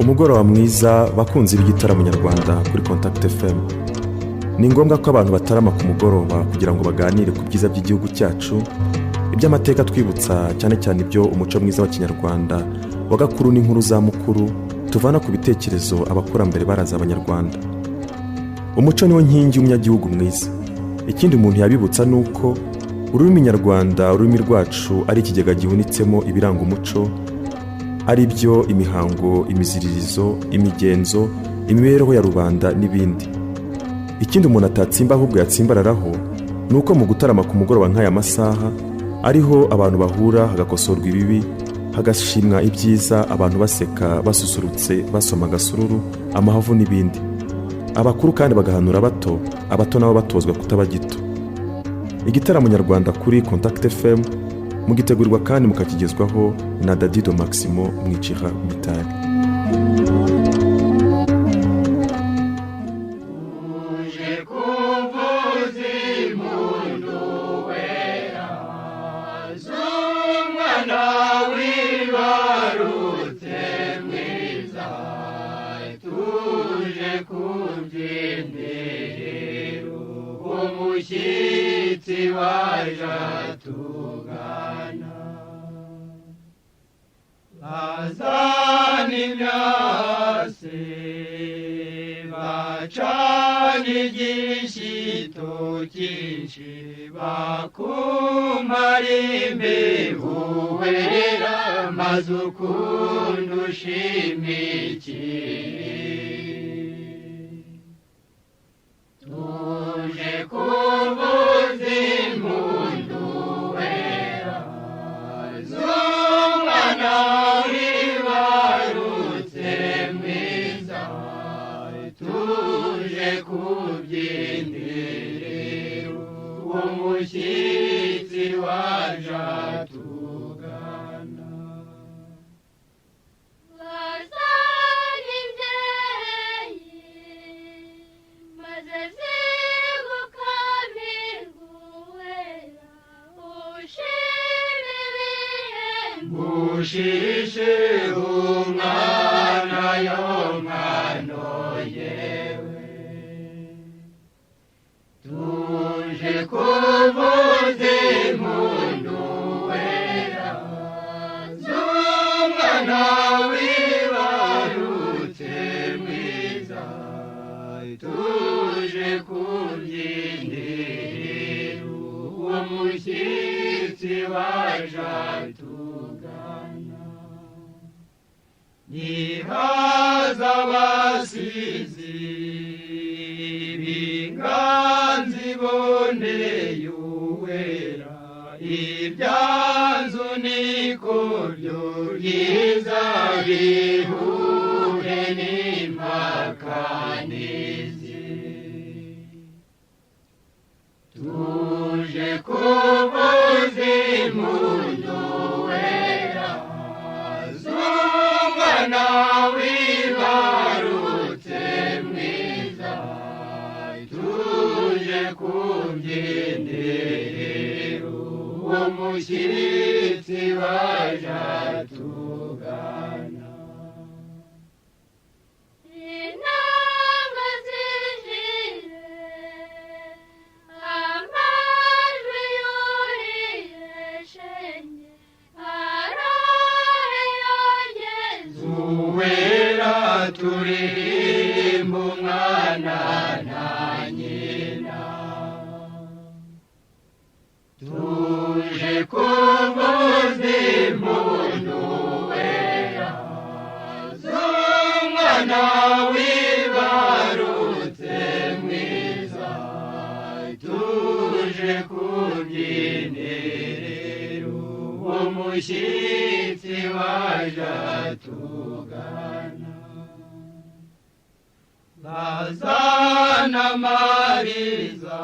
Umugoroba mwiza, bakunzi b'igitaramo nyarwanda kuri Contact FM. Ni ngombwa ko abantu batarama ku mugoroba kugira ngo baganire ku byiza by'igihugu cyacu, iby'amateka twibutsa, cyane cyane ibyo umuco mwiza wa Kinyarwanda wa gakuru n'inkuru za mukuru tuvana ku bitekerezo abakurambere baraza Abanyarwanda. Umuco niwo nkingi y'umunyagihugu mwiza. Ikindi umuntu yabibutsa ni uko ururimi nyarwanda, ururimi rwacu, ari ikigega gihunitsemo ibiranga umuco, ari byo imihango, imiziririzo, imigenzo, imibereho ya rubanda n'ibindi. Ikindi umuntu atatsimba ahubwo yatsimbararaho ni uko mu gutarama ku mugoroba nk'aya masaha ariho abantu bahura, hagakosorwa ibibi, hagashimwa ibyiza, abantu baseka, basusurutse, basoma agasururu, amahavu n'ibindi. Abakuru kandi bagahanura abato, abato nabo batozwa kutaba gito. Igitaramo nyarwanda kuri Contact FM mugitegurirwa kandi mukakigezwaho na Dadido Maximo Mwicira Mitari. Uje kuvuza impundu wera z'umwana wibarutse mwiza, tuje kubyinirira umushyitsi waje atugana. Bazana imyase, bacana igishyito cyinshi, bakumara imbeho wera, maze ukunda ushimikire. Tuje kuvuza impundu wera z'umwana wibarutse mwiza, tuje kubyinirira uwo mushyitsi waje atugana. Bazana imbyeyi maze zigukamirwa uwera, ushima ibihembo. Ushishe umwana yo mwana yewe, tuje kuvuza impundu wera z'umwana wibarutse mwiza, tuje kubyinirira uwo mushyitsi waje atugana. Nihaza abasizi b'inganzi iboneye uwera, ibyanzu niko byo byiza bihure n'impakanizi. Tuje kuvuza impundu wera z'umwana wibarutse mwiza, tuje kubyinirira uwo mushyitsi waje atugana. Inanga zinjire, amajwi yuriye shenge arahe yogeze. Uwera, turirimba umwana na nyina, tuje kuvuza impundu wera z'umwana wibarutse mwiza, tuje kubyinirira uwo mushyitsi waje atugana. Bazana amariza,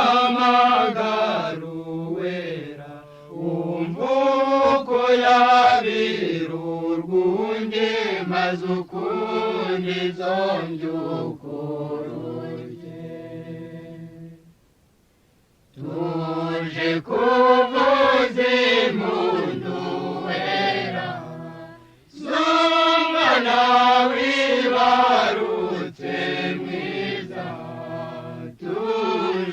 tuyamagara uwera, umva uko yabira urwunge, maze ukundi izo mbyukururye. Tuje kuvuza impundu wera.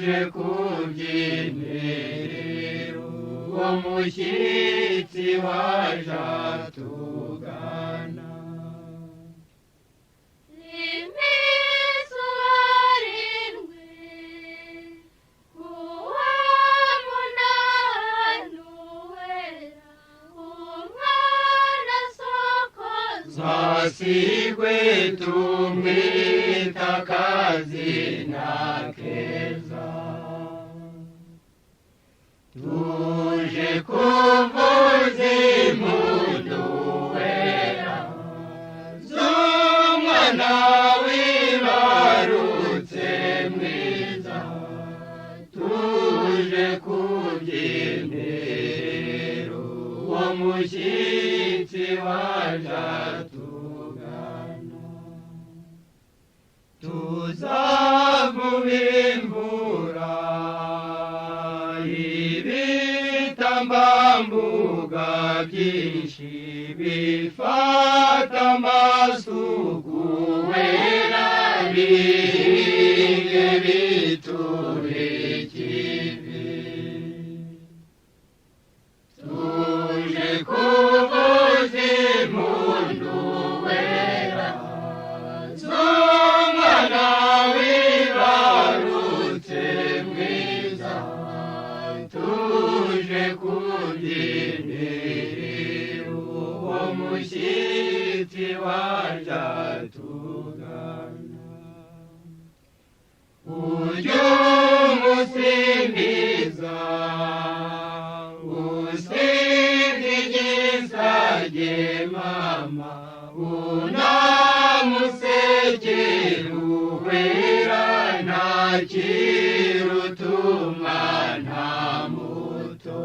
Tuje kubyinirira uwo mushyitsi waje atugana. Iminsi arindwi kuwa munani uwera umwana asokoza. Zasigwe tumwita akazina keza. Tuje kuvuza impundu wera z'umwana wibarutse mwiza. Tuje kubyinira uwo mushyitsi waje atugana. Tuzavuba imvura ibitambambuga byinshi bifata amasuku wera bihinge biture ikivi. Tuje kuvuza impundu wera z'umwana wibarutse mwiza. Tuje kubyinira uwo mushyitsi waje atugana. Ujye umusimbiza usingigisage mama, unamusekere uwera ntakiruta umwana muto.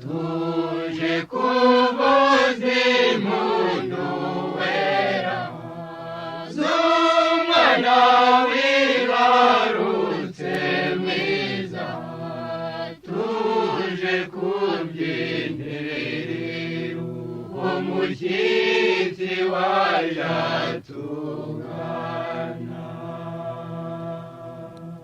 Tuje kuvuza impundu wera z'umwana wibarutse mwiza. Tuje kubyinira uwo mushyitsi waje atugana.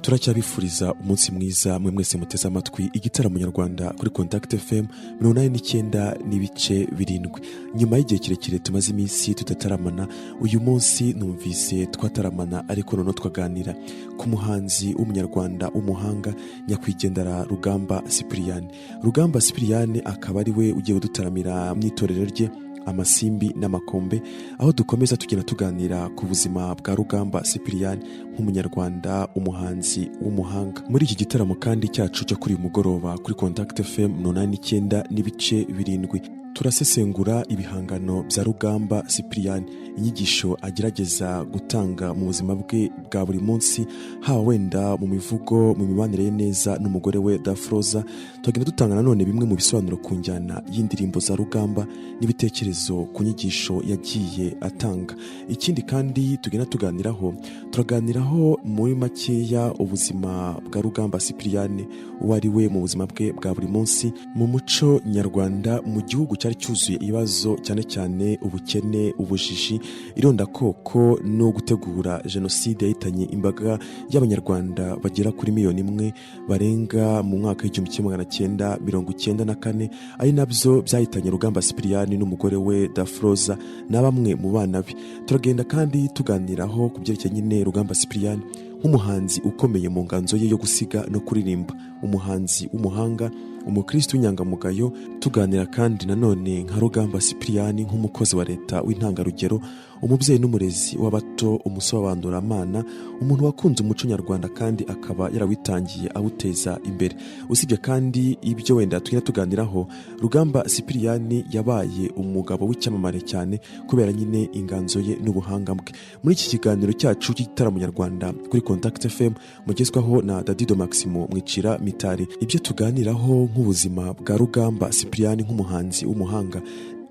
Turacyabifuriza umunsi mwiza mwe mwese muteze amatwi igitaramo nyarwanda kuri Contact FM 89.7. Nyuma y'igihe kirekire tumaze iminsi tudataramana, uyu munsi numvise twataramana, ariko noneho twaganira ku muhanzi w'umunyarwanda w'umuhanga nyakwigendera Rugamba Sipiriyani. Rugamba Sipiriyani akaba ari we ugiye kudutaramira mu itorero rye Amasimbi n'Amakombe, aho dukomeza tugenda tuganira ku buzima bwa Rugamba Sipiriyani nk'umunyarwanda, umuhanzi w'umuhanga. Muri iki gitaramo kandi cyacu cyo kuri uyu mugoroba kuri Contact FM 89.7, turasesengura ibihangano bya Rugamba Sipiriyani, inyigisho agerageza gutanga mu buzima bwe bwa buri munsi, haba wenda mu mivugo, mu mibanire ye neza n'umugore we Dafroza. Tugenda dutanga nanone bimwe mu bisobanuro ku njyana y'indirimbo za Rugamba n'ibitekerezo ku nyigisho yagiye atanga. Ikindi kandi tugenda tuganiraho, turaganiraho muri makeya ubuzima bwa Rugamba Sipiriyani, uwo ari we mu buzima bwe bwa buri munsi, mu muco nyarwanda, mu gihugu cyari cyuzuye ibibazo, cyane cyane ubukene, ubujiji, irondakoko no gutegura jenoside yahitanye imbaga y'abanyarwanda bagera kuri 1 miliyoni barenga mu mwaka w'1994, ari nabyo byahitanye Rugamba Sipiriyani n'umugore we Dafroza na bamwe mu bana be. Turagenda kandi tuganiraho ku byerekeye nyine Rugamba Sipiriyani nk'umuhanzi ukomeye mu nganzo ye yo gusiga no kuririmba, umuhanzi w'umuhanga, umukristo w'inyangamugayo. Tuganira kandi nanone nka Rugamba Sipiriyani nk'umukozi wa leta w'intangarugero, umubyeyi n'umurezi w'abato, umusobanuramana, umuntu wakunze umuco nyarwanda kandi akaba yarawitangiye awuteza imbere. Usibye kandi ibyo wenda tugenda tuganiraho, Rugamba Sipiriyani yabaye umugabo w'icyamamare cyane kubera nyine inganzo ye n'ubuhanga bwe. Muri iki kiganiro cyacu cy'igitaramo nyarwanda kuri Contact FM mugezwaho na Dadido Maximo Mwicira Mitari, ibyo tuganiraho nk'ubuzima bwa Rugamba Sipiriyani nk'umuhanzi w'umuhanga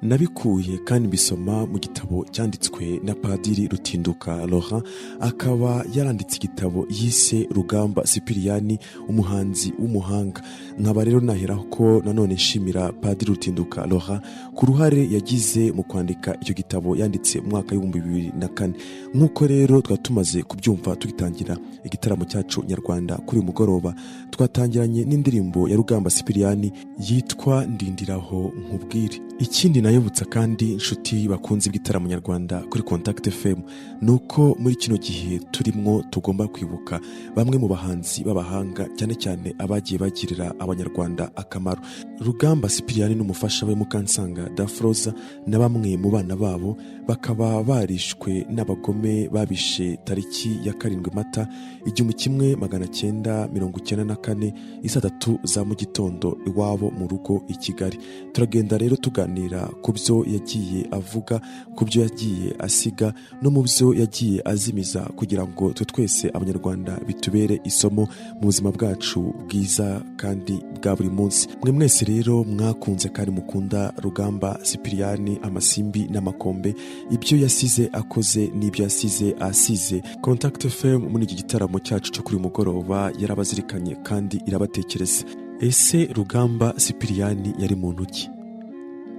Nabikuye kandi mbisoma mu gitabo cyanditswe na Padiri Rutinduka Laurent, akaba yaranditse igitabo yise Rugamba Sipiriyani, umuhanzi w'umuhanga. Nkaba rero naheraho ko nanone nshimira Padiri Rutinduka Laurent ku ruhare yagize mu kwandika icyo gitabo yanditse mu mwaka w'2004. Nk'uko rero twari tumaze kubyumva tugitangira igitaramo cyacu nyarwanda kuri uyu mugoroba, twatangiranye n'indirimbo ya Rugamba Sipiriyani yitwa Ndindiraho Nkubwire. Ikindi nayibutsa kandi inshuti bakunze igitaramo nyarwanda kuri Contact FM ni uko muri kino gihe turimwo tugomba kwibuka bamwe mu bahanzi b'abahanga, cyane cyane abagiye bagirira Abanyarwanda akamaro. Rugamba Sipiriyani n'umufasha we Mukansanga Dafroza na bamwe mu bana babo bakaba barishwe n'abagome babishe tariki ya 7 Mata 1994 isaa 3 za mu gitondo iwabo mu rugo i Kigali. Turagenda rero tuganira ku byo yagiye avuga, ku byo yagiye asiga no mu byo yagiye azimiza, kugira ngo twe twese Abanyarwanda bitubere isomo mu buzima bwacu bwiza kandi bwa buri munsi. Mwe mwese rero mwakunze kandi mukunda Rugamba Sipiriyani, Amasimbi n'Amakombe, ibyo yasize akoze n'ibyo yasize asize, Contact FM muri iki gitaramo cyacu cyo kuri uyu mugoroba yarabazirikanye kandi irabatekereza. Ese Rugamba Sipiriyani yari muntu ki?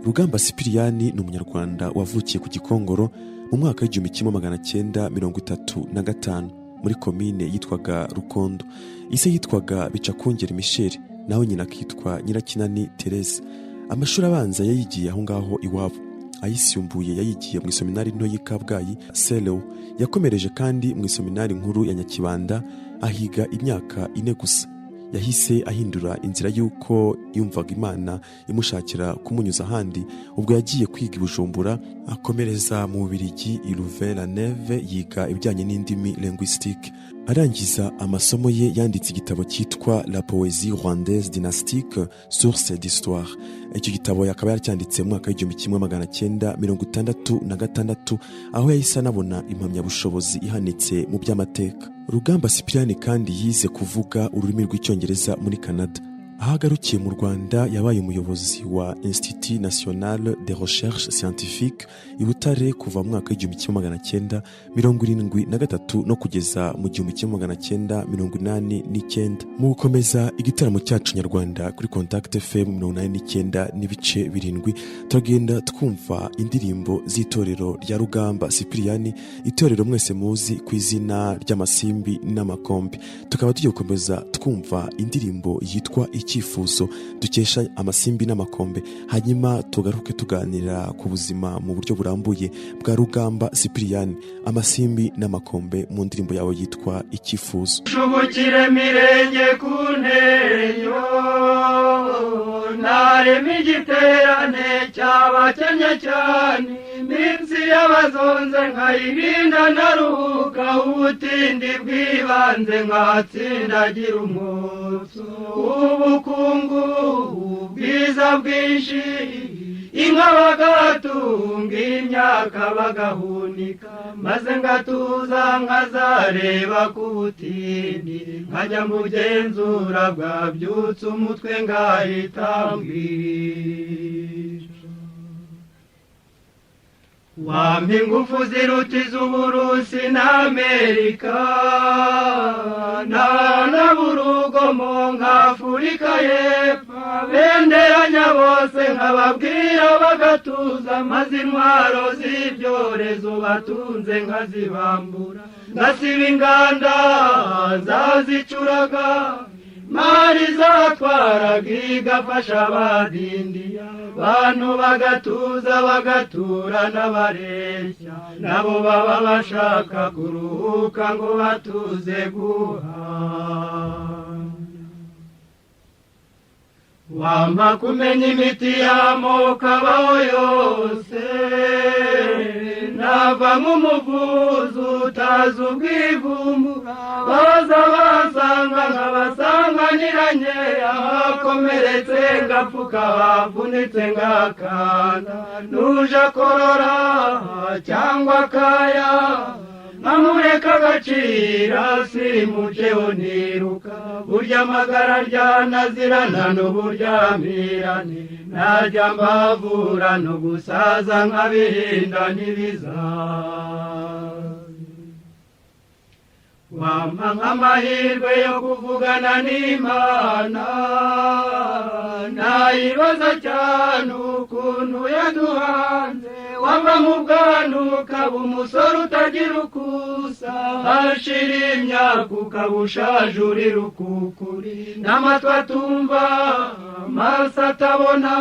Rugamba Sipiriyani ni Umunyarwanda wavukiye ku Gikongoro mu mwaka w'1935 muri komine yitwaga Rukondo. Ise yitwaga Bicakungeri Michel, naho nyina akitwa Nyirakinani Therese. Amashuri abanza yayigiye aho ngaho iwabo, ayisumbuye yayigiye mu iseminari nto y'i Kabgayi Selew. Yakomereje kandi mu iseminari nkuru ya Nyakibanda, ahiga imyaka 4 gusa. Yahise ahindura inzira y'uko yumvaga Imana imushakira kumunyuza ahandi. Ubwo yagiye kwiga i Bujumbura, akomereza mu Bubiligi i Louvain-la-Neuve, yiga ibijyanye n'indimi, linguistique. Arangiza amasomo ye yanditse igitabo cyitwa La poésie rwandaise dynastique, source d'histoire. Icyo gitabo akaba yaracyanditse mu mwaka w'1966, aho yahise anabona impamyabushobozi ihanitse mu by'amateka. Rugamba Sipiriyani kandi yize kuvuga ururimi rw'Icyongereza muri Canada. Aho agarukiye mu Rwanda yabaye umuyobozi wa Institut National de Recherche Scientifique i Butare kuva mu mwaka w'1973 no kugeza mu 1989. Mu gukomeza igitaramo cyacu nyarwanda kuri Contact FM 89.7, turagenda twumva indirimbo z'itorero rya Rugamba Sipiriyani, itorero mwese muzi ku izina ry'Amasimbi n'Amakombe. Tukaba tugiye gukomeza twumva indirimbo yitwa Icyifuzo dukesha Amasimbi n'Amakombe, hanyuma tugaruke tuganira ku buzima mu buryo burambuye bwa Rugamba Sipiriyani, Amasimbi n'Amakombe, mu ndirimbo yawe yitwa Icyifuzo. Shubukire mirenge ku nteyo, narema igiterane cyabakennye cyane, iminsi y'abazonze nkayirinda, naruhuka ubutindi bw'ibanze nkatsindagira umwotso ubukungu bwiza bwinshi, inka bagatunga, imyaka bagahunika, maze ngatuza nkazareba ku butindi, nkajya mu genzura bwabyutse umutwe ngahita mbwira. Wampa ingufu ziruta iz'Uburusi n'Amerika, nta urugomo nk'Afurika y'Epfo, benderanya bose nkababwira bagatuza, maze intwaro z'ibyorezo batunze nkazibambura, ngasiba inganda zazicuraga, mari zatwaraga igafasha abadindiya, bantu bagatuza bagatura n'abareshya nabo baba bashaka kuruhuka ngo batuze guhaha. Wampa kumenya imiti y'amoko abaho yose, navamo umuvuzi utazi ubwivumbura, baza basanga nkabasanganiranye, ahakomeretse ngapfuka, havunitse ngakanda, nuje akorora cyangwa akaya. Nkamureka agacira simuceho niruka. Burya amagara ryanazirana n'uburyamirane, najya mbavura no gusaza nkabirinda n'ibizaza. Wampa nk'amahirwe yo kuvugana n'Imana, nayibaza cyane ukuntu yaduhanze. Wava mu bwana ukaba umusore utagira ukusa, hashira imyaka ukaba ushaje uri rukukuri, n'amatwi atumva, amaso atabona.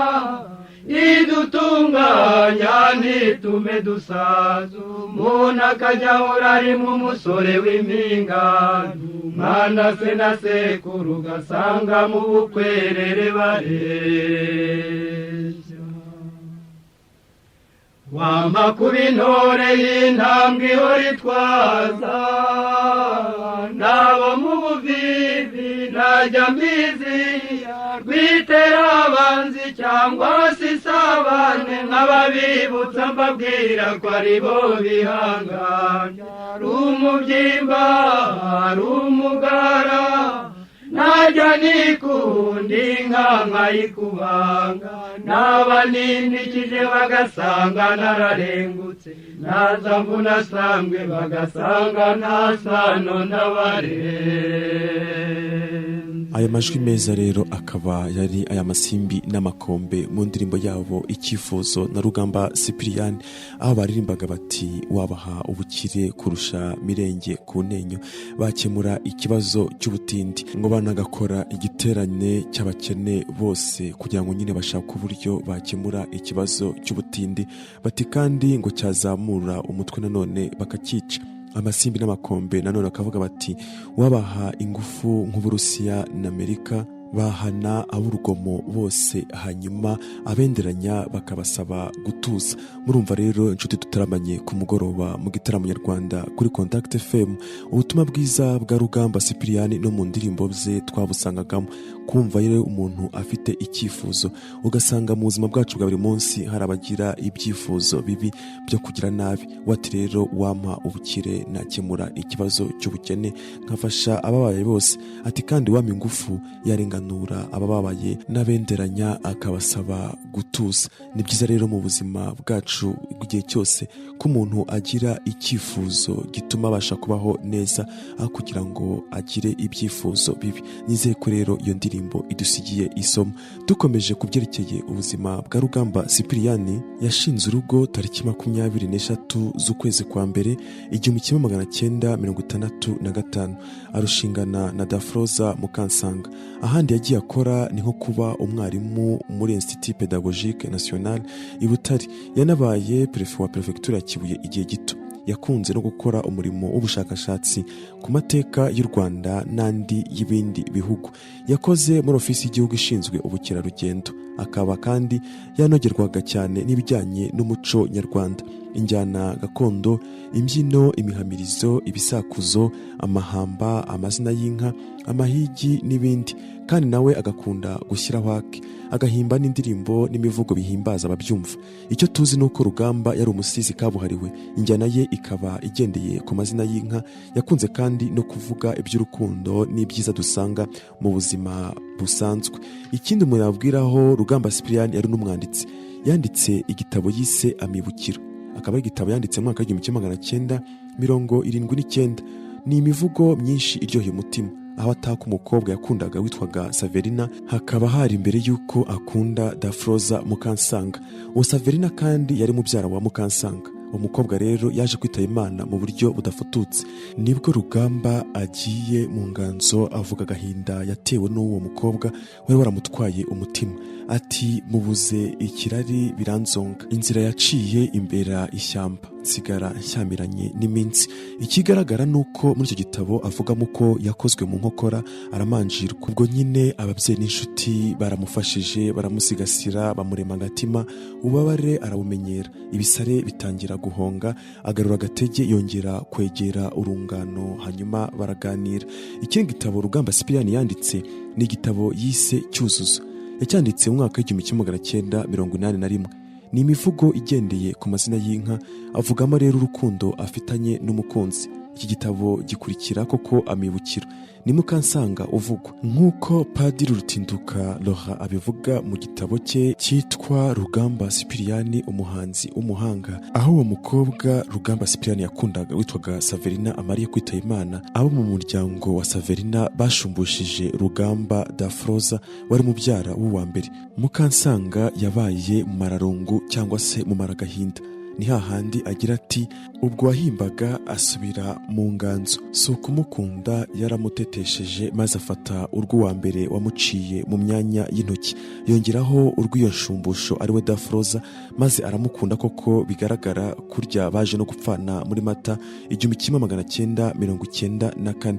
Idutunganya ntitume dusaza, umuntu akajya ahora ari nk'umusore w'impingano. Umwana se na sekuru ugasanga mu bukwerere bareshya. Wampa kuba intore y'intambwe ihora itwaza, nabo mu buvivi najya mbiziya. Rwitera abanzi cyangwa se isabane, nk'ababibutsa mbabwira ko ari bo bihanganye. Ari umubyimba, ari umugara, najya nikunda inka nkayikubanga. Naba nindikije bagasanga nararengutse, naza mvunasambwe bagasanga nta sano n'abarenze. Aya majwi meza rero akaba yari aya Masimbi n'Amakombe mu ndirimbo yabo Icyifuzo na Rugamba Sipiriyani, aho baririmbaga bati: "Wabaha ubukire kurusha Mirenge ku Ntenyo, bakemura ikibazo cy'ubutindi." Ngo banagakora igiterane cy'abakene bose kugira ngo nyine bashake uburyo bakemura ikibazo cy'ubutindi. Bati kandi ngo cyazamura umutwe nanone bakacyica. Amasimbi n'Amakombe nanone bakavuga bati: "Wabaha ingufu nk'Uburusiya na Amerika, bahana ab'urugomo bose, hanyuma abenderanya bakabasaba gutuza." Murumva rero, inshuti tutaramanye ku mugoroba mu gitaramo nyarwanda kuri Contact FM, ubutumwa bwiza bwa Rugamba Sipiriyani no mu ndirimbo ze twabusangagamo. Kumva rero umuntu afite icyifuzo, ugasanga mu buzima bwacu bwa buri munsi hari abagira ibyifuzo bibi byo kugira nabi. Wati rero: "Wampa ubukire nakemura ikibazo cy'ubukene, nkafasha ababaye bose." Ati kandi wampa ingufu yarenganura abababaye n'abenderanya akabasaba gutuza. Ni byiza rero mu buzima bwacu igihe cyose ko umuntu agira icyifuzo gituma abasha kubaho neza, aho kugira ngo agire ibyifuzo bibi. Nizeye ko rero iyo ndirimbo idusigiye isomo. Dukomeje ku byerekeye ubuzima bwa Rugamba Sipiriyani, yashinze urugo tariki 23 z'ukwezi kwa mbere 1965, arushingana na Dafroza Mukansanga. Ahandi yagiye akora ni nko kuba umwarimu muri Institut Pédagogique National i Butare. Yanabaye perefe wa perefegitura ya Kibuye igihe gito. Yakunze no gukora umurimo w'ubushakashatsi ku mateka y'u Rwanda n'andi y'ibindi bihugu. Yakoze muri Ofisi y'Igihugu ishinzwe ubukerarugendo, akaba kandi yanogerwaga cyane n'ibijyanye n'umuco nyarwanda, injyana gakondo, imbyino, imihamirizo, ibisakuzo, amahamba, amazina y'inka, amahigi n'ibindi. Kandi nawe agakunda gushyiraho ake, agahimba n'indirimbo n'imivugo bihimbaza ababyumva. Icyo tuzi ni uko Rugamba yari umusizi kabuhariwe, injyana ye ikaba igendeye ku mazina y'inka. Yakunze kandi no kuvuga iby'urukundo n'ibyiza dusanga mu buzima busanzwe. Ikindi umuntu yabwiraho Rugamba Sipiriyani, yari n'umwanditsi. Yanditse igitabo yise Amibukiro, akaba ari igitabo yanditse mu mwaka w'1979. Ni imivugo myinshi iryoheye umutima, aho ataka umukobwa yakundaga witwaga Saverina, hakaba hari mbere y'uko akunda Dafroza Mukansanga. Uwo Saverina kandi yari mubyara wa Mukansanga. Uwo mukobwa rero yaje kwitaba Imana mu buryo budafututse. Nibwo Rugamba agiye mu nganzo, avuga agahinda yatewe n'uwo mukobwa wari waramutwaye umutima. Ati: "Mubuze ikirari biranzonga, inzira yaciye imbera ishyamba, nsigara nshyamiranye n'iminsi." Ikigaragara ni uko muri icyo gitabo avugamo ko yakozwe mu nkokora, aramanjirwa. Ubwo nyine ababyeyi n'inshuti baramufashije, baramusigasira, bamurema agatima, ububabare arabumenyera, ibisare bitangira guhonga, agarura agatege, yongera kwegera urungano, hanyuma baraganira. Ikindi gitabo Rugamba Sipiriyani yanditse ni igitabo yise Cyuzuzo. Yacyanditse mu mwaka w'1981. Ni imivugo igendeye ku mazina y'inka. Avugamo rero urukundo afitanye n'umukunzi. Iki gitabo gikurikira koko amibukiro. Ni Mukansanga uvugwa, nk'uko Padiri Rutinduka Laurent abivuga mu gitabo cye cyitwa Rugamba Sipiriyani, umuhanzi w'umuhanga, aho uwo mukobwa Rugamba Sipiriyani yakundaga witwaga Saverina amariye kwitaba Imana, abo mu muryango wa Saverina bashumbushije Rugamba Dafroza wari mubyara w'uwa mbere. Mukansanga yabaye mu mararungu cyangwa se mu maragahinda. Ni hahandi agira ati: "Ubwo wahimbaga asubira mu nganzo, si ukumukunda, yaramutetesheje, maze afata urw'uwa mbere wamuciye mu myanya y'intoki, yongeraho urw'iyo nshumbusho ariwe Dafroza, maze aramukunda koko bigaragara." Kurya baje no gupfana muri Mata 1994.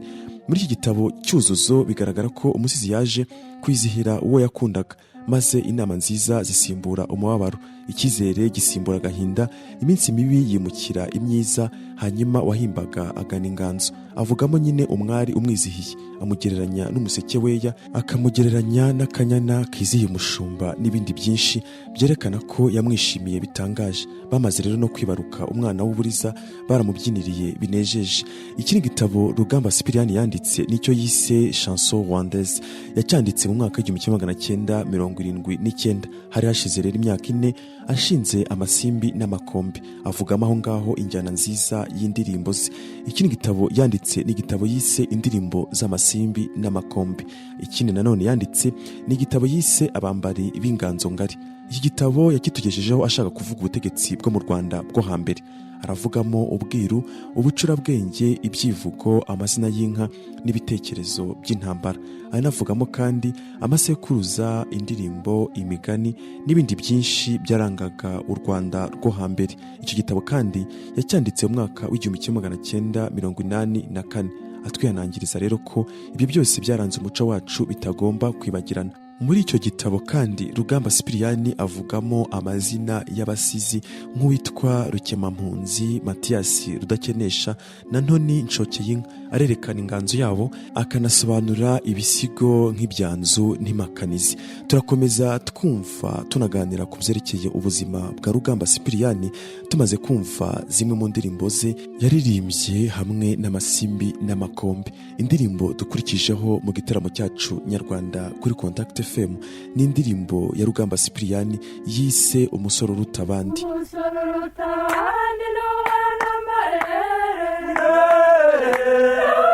Muri iki gitabo Cyuzuzo bigaragara ko umusizi yaje kwizihira uwo yakundaga, maze inama nziza zisimbura umubabaro, icyizere gisimbura agahinda, iminsi mibi yimukira imyiza, hanyuma wahimbaga agana inganzo. Avugamo nyine umwari umwizihiye, amugereranya n'umuseke weya, akamugereranya n'akanyana kizihiye umushumba, n'ibindi byinshi byerekana ko yamwishimiye bitangaje. Bamaze rero no kwibaruka umwana w'uburiza, baramubyiniriye binejeje. Ikindi gitabo Rugamba Sipiriyani yanditse nicyo yise Chanson Rwandaise. Yacyanditse mu mwaka w'1979. Hari hashize rero imyaka 4 ashinze Amasimbi n'Amakombe. Avugamo aho ngaho injyana nziza y'indirimbo ze. Ikindi gitabo yanditse ni igitabo yise Indirimbo z'Amasimbi n'Amakombe. Ikindi nanone yanditse ni igitabo yise Abambari b'Inganzo Ngari. Iki gitabo yakitugejejeho ashaka kuvuga ubutegetsi bwo mu Rwanda bwo hambere. Aravugamo ubwiru, ubucurabwenge, ibyivugo, amazina y'inka n'ibitekerezo by'intambara. Anavugamo kandi amasekuruza, indirimbo, imigani n'ibindi byinshi byarangaga u Rwanda rwo hambere. Icyo gitabo kandi yacyanditse mu mwaka w'1984, atwihanangiriza rero ko ibyo byose byaranze umuco wacu bitagomba kwibagirana. Muri icyo gitabo kandi Rugamba Sipiriyani avugamo amazina y'abasizi nk'uwitwa Rukemampunzi Matiyasi Rudakenesha na Ntoni Nshokeyinka. Arerekana inganzo yabo, akanasobanura ibisigo nk'ibyanzu n'impakanizi. Turakomeza twumva tunaganira ku byerekeye ubuzima bwa Rugamba Sipiriyani, tumaze kumva zimwe mu ndirimbo ze yaririmbye hamwe n'Amasimbi n'Amakombe. Indirimbo dukurikijeho mu gitaramo cyacu nyarwanda kuri Contact FM ni indirimbo ya Rugamba Sipiriyani yise Umusore Uruta Abandi. Umusore uruta abandi ni umwana amarere,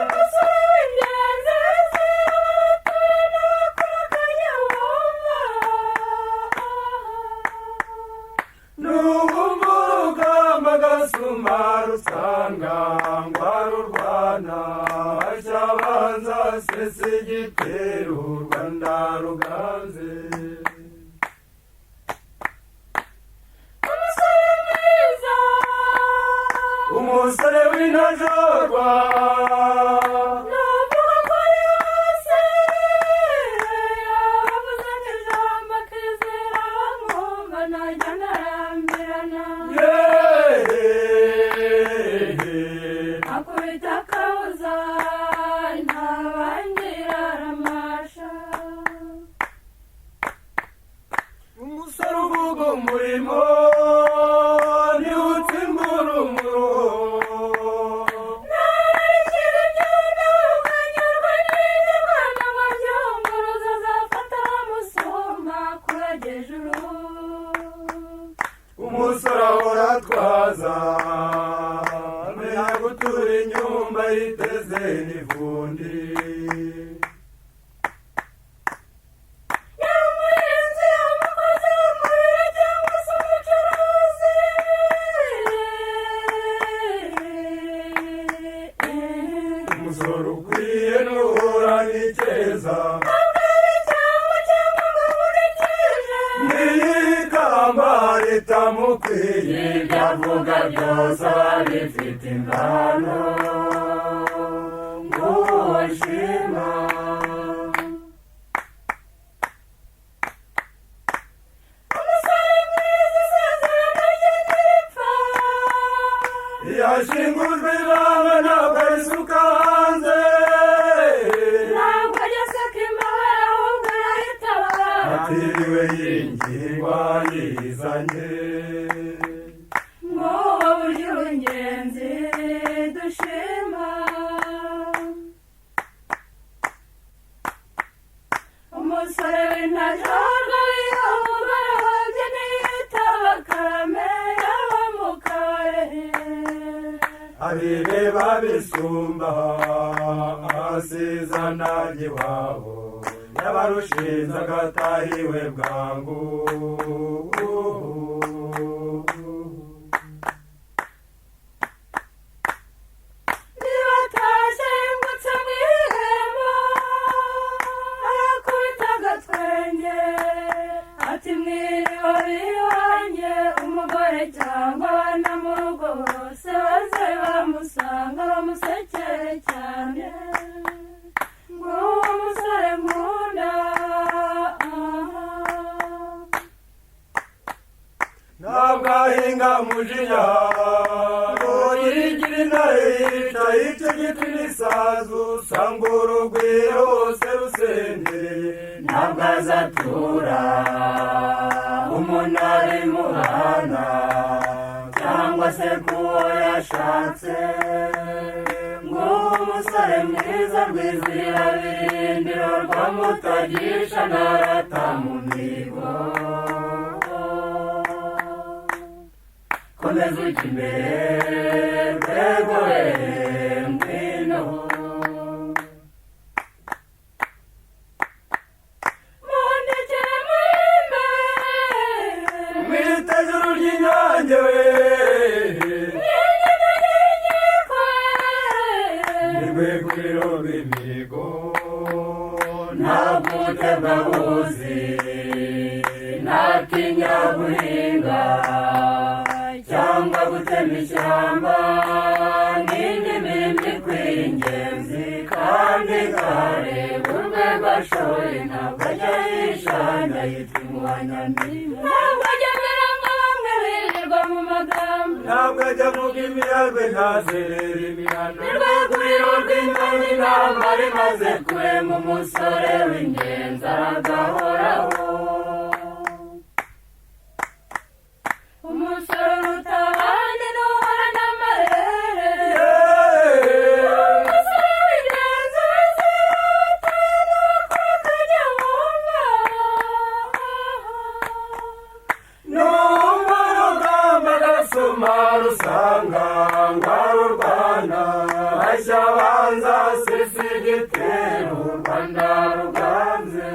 umusore w'ingenzi abatuye n'abakuraganya wumva. N'ubumva urugamba agasuma rusanga ngo arurwana, ashyabanza sese igitero, u Rwanda ruganze. Umusore mwiza, umusore w'intajorwa, navuga ko ari hose yavuze ijambo akizera bamwumva, ntajya ntarambirana. Akubita akabuza ntabangira aramasha. Umusore uvuga umurimo niwe utsimbura umuruho. Ntarikira imyenda ukanyurwa n'ibyo Rwanda ngo abyunguruze, azafata bamusumba kuragera ijuru. Umusore ahora atwaza, amenya gutura inyumba yiteze n'ivundi. Yaba umuhinzi, umukozi wo mu biro cyangwa se umucuruzi. Umusore ukwiye n'uhura n'ikeza, Ntabwo cyangwa ngo avuge kije. N'ikamba ritamukwiye, ibyo avuga byose aba bifite ingano nguwo nshima. Umusore mwiza isezerano rye ntiripfa. Yashingujwe ibanga ntabwo arisuka hanze. Ntabwo ajya aseka imbabare ahubwo arayitabara. Atiriwe yingingwa yizanye. Nguwo buryo ingenzi dushima. Intajorwa bugorobye niyitaba karame yaba mu kabari. Abire babisumba asizana iwabo, yabarushinze agatahiwe bwangu. Niba atashengutse mu ihema, arakubita agatwenge ati: "Mwiriwe iwanjye." Umugore cyangwa abana mu rugo bose baze bamusanga, bamusekere cyane ngo uwo musore nkunda. Ntabwo ahinga mujinya urigira intare, yicaye icyo giti n'isazu, usanga urugwiro hose rusendereye. Ntabwo azatura umuntu ari muhana cyangwa se kuwo yashatse, ngo umusore mwiza rwizihira birindiro rwa mutagisha narata mu mihigo. Komeza ujya imbere, rwego we, ngwino. Mundekere muhimbe. Mwiteguru ry'inyange we. Ni rweguriro rw'imihigo. Ntabwo utembabuzi, ntatinya guhinga cyangwa gutema ishyamba n'indi mirimo ikwiye ingenzi, kandi kareba urwego ashoboye, ntabwo ajya yishanya, yitwa inkubanyamirimo. Ntabwo ajya amera nka bamwe birirwa mu magambo. Ntabwo ajya avuga imiyagwe, ntazerera imihana. Ni rweguriro rw'ingabo, intambara imaze kurema, umusore w'ingenzi aragahoraho. Umusore uruta abandi n'uhorana amarere, umusore w'ingenzi wizera abatana bakora akajya wumva. Numva rugamba gasoma rusanga ngarurwana, ashya abanza sisi igitero, u Rwanda ruganze.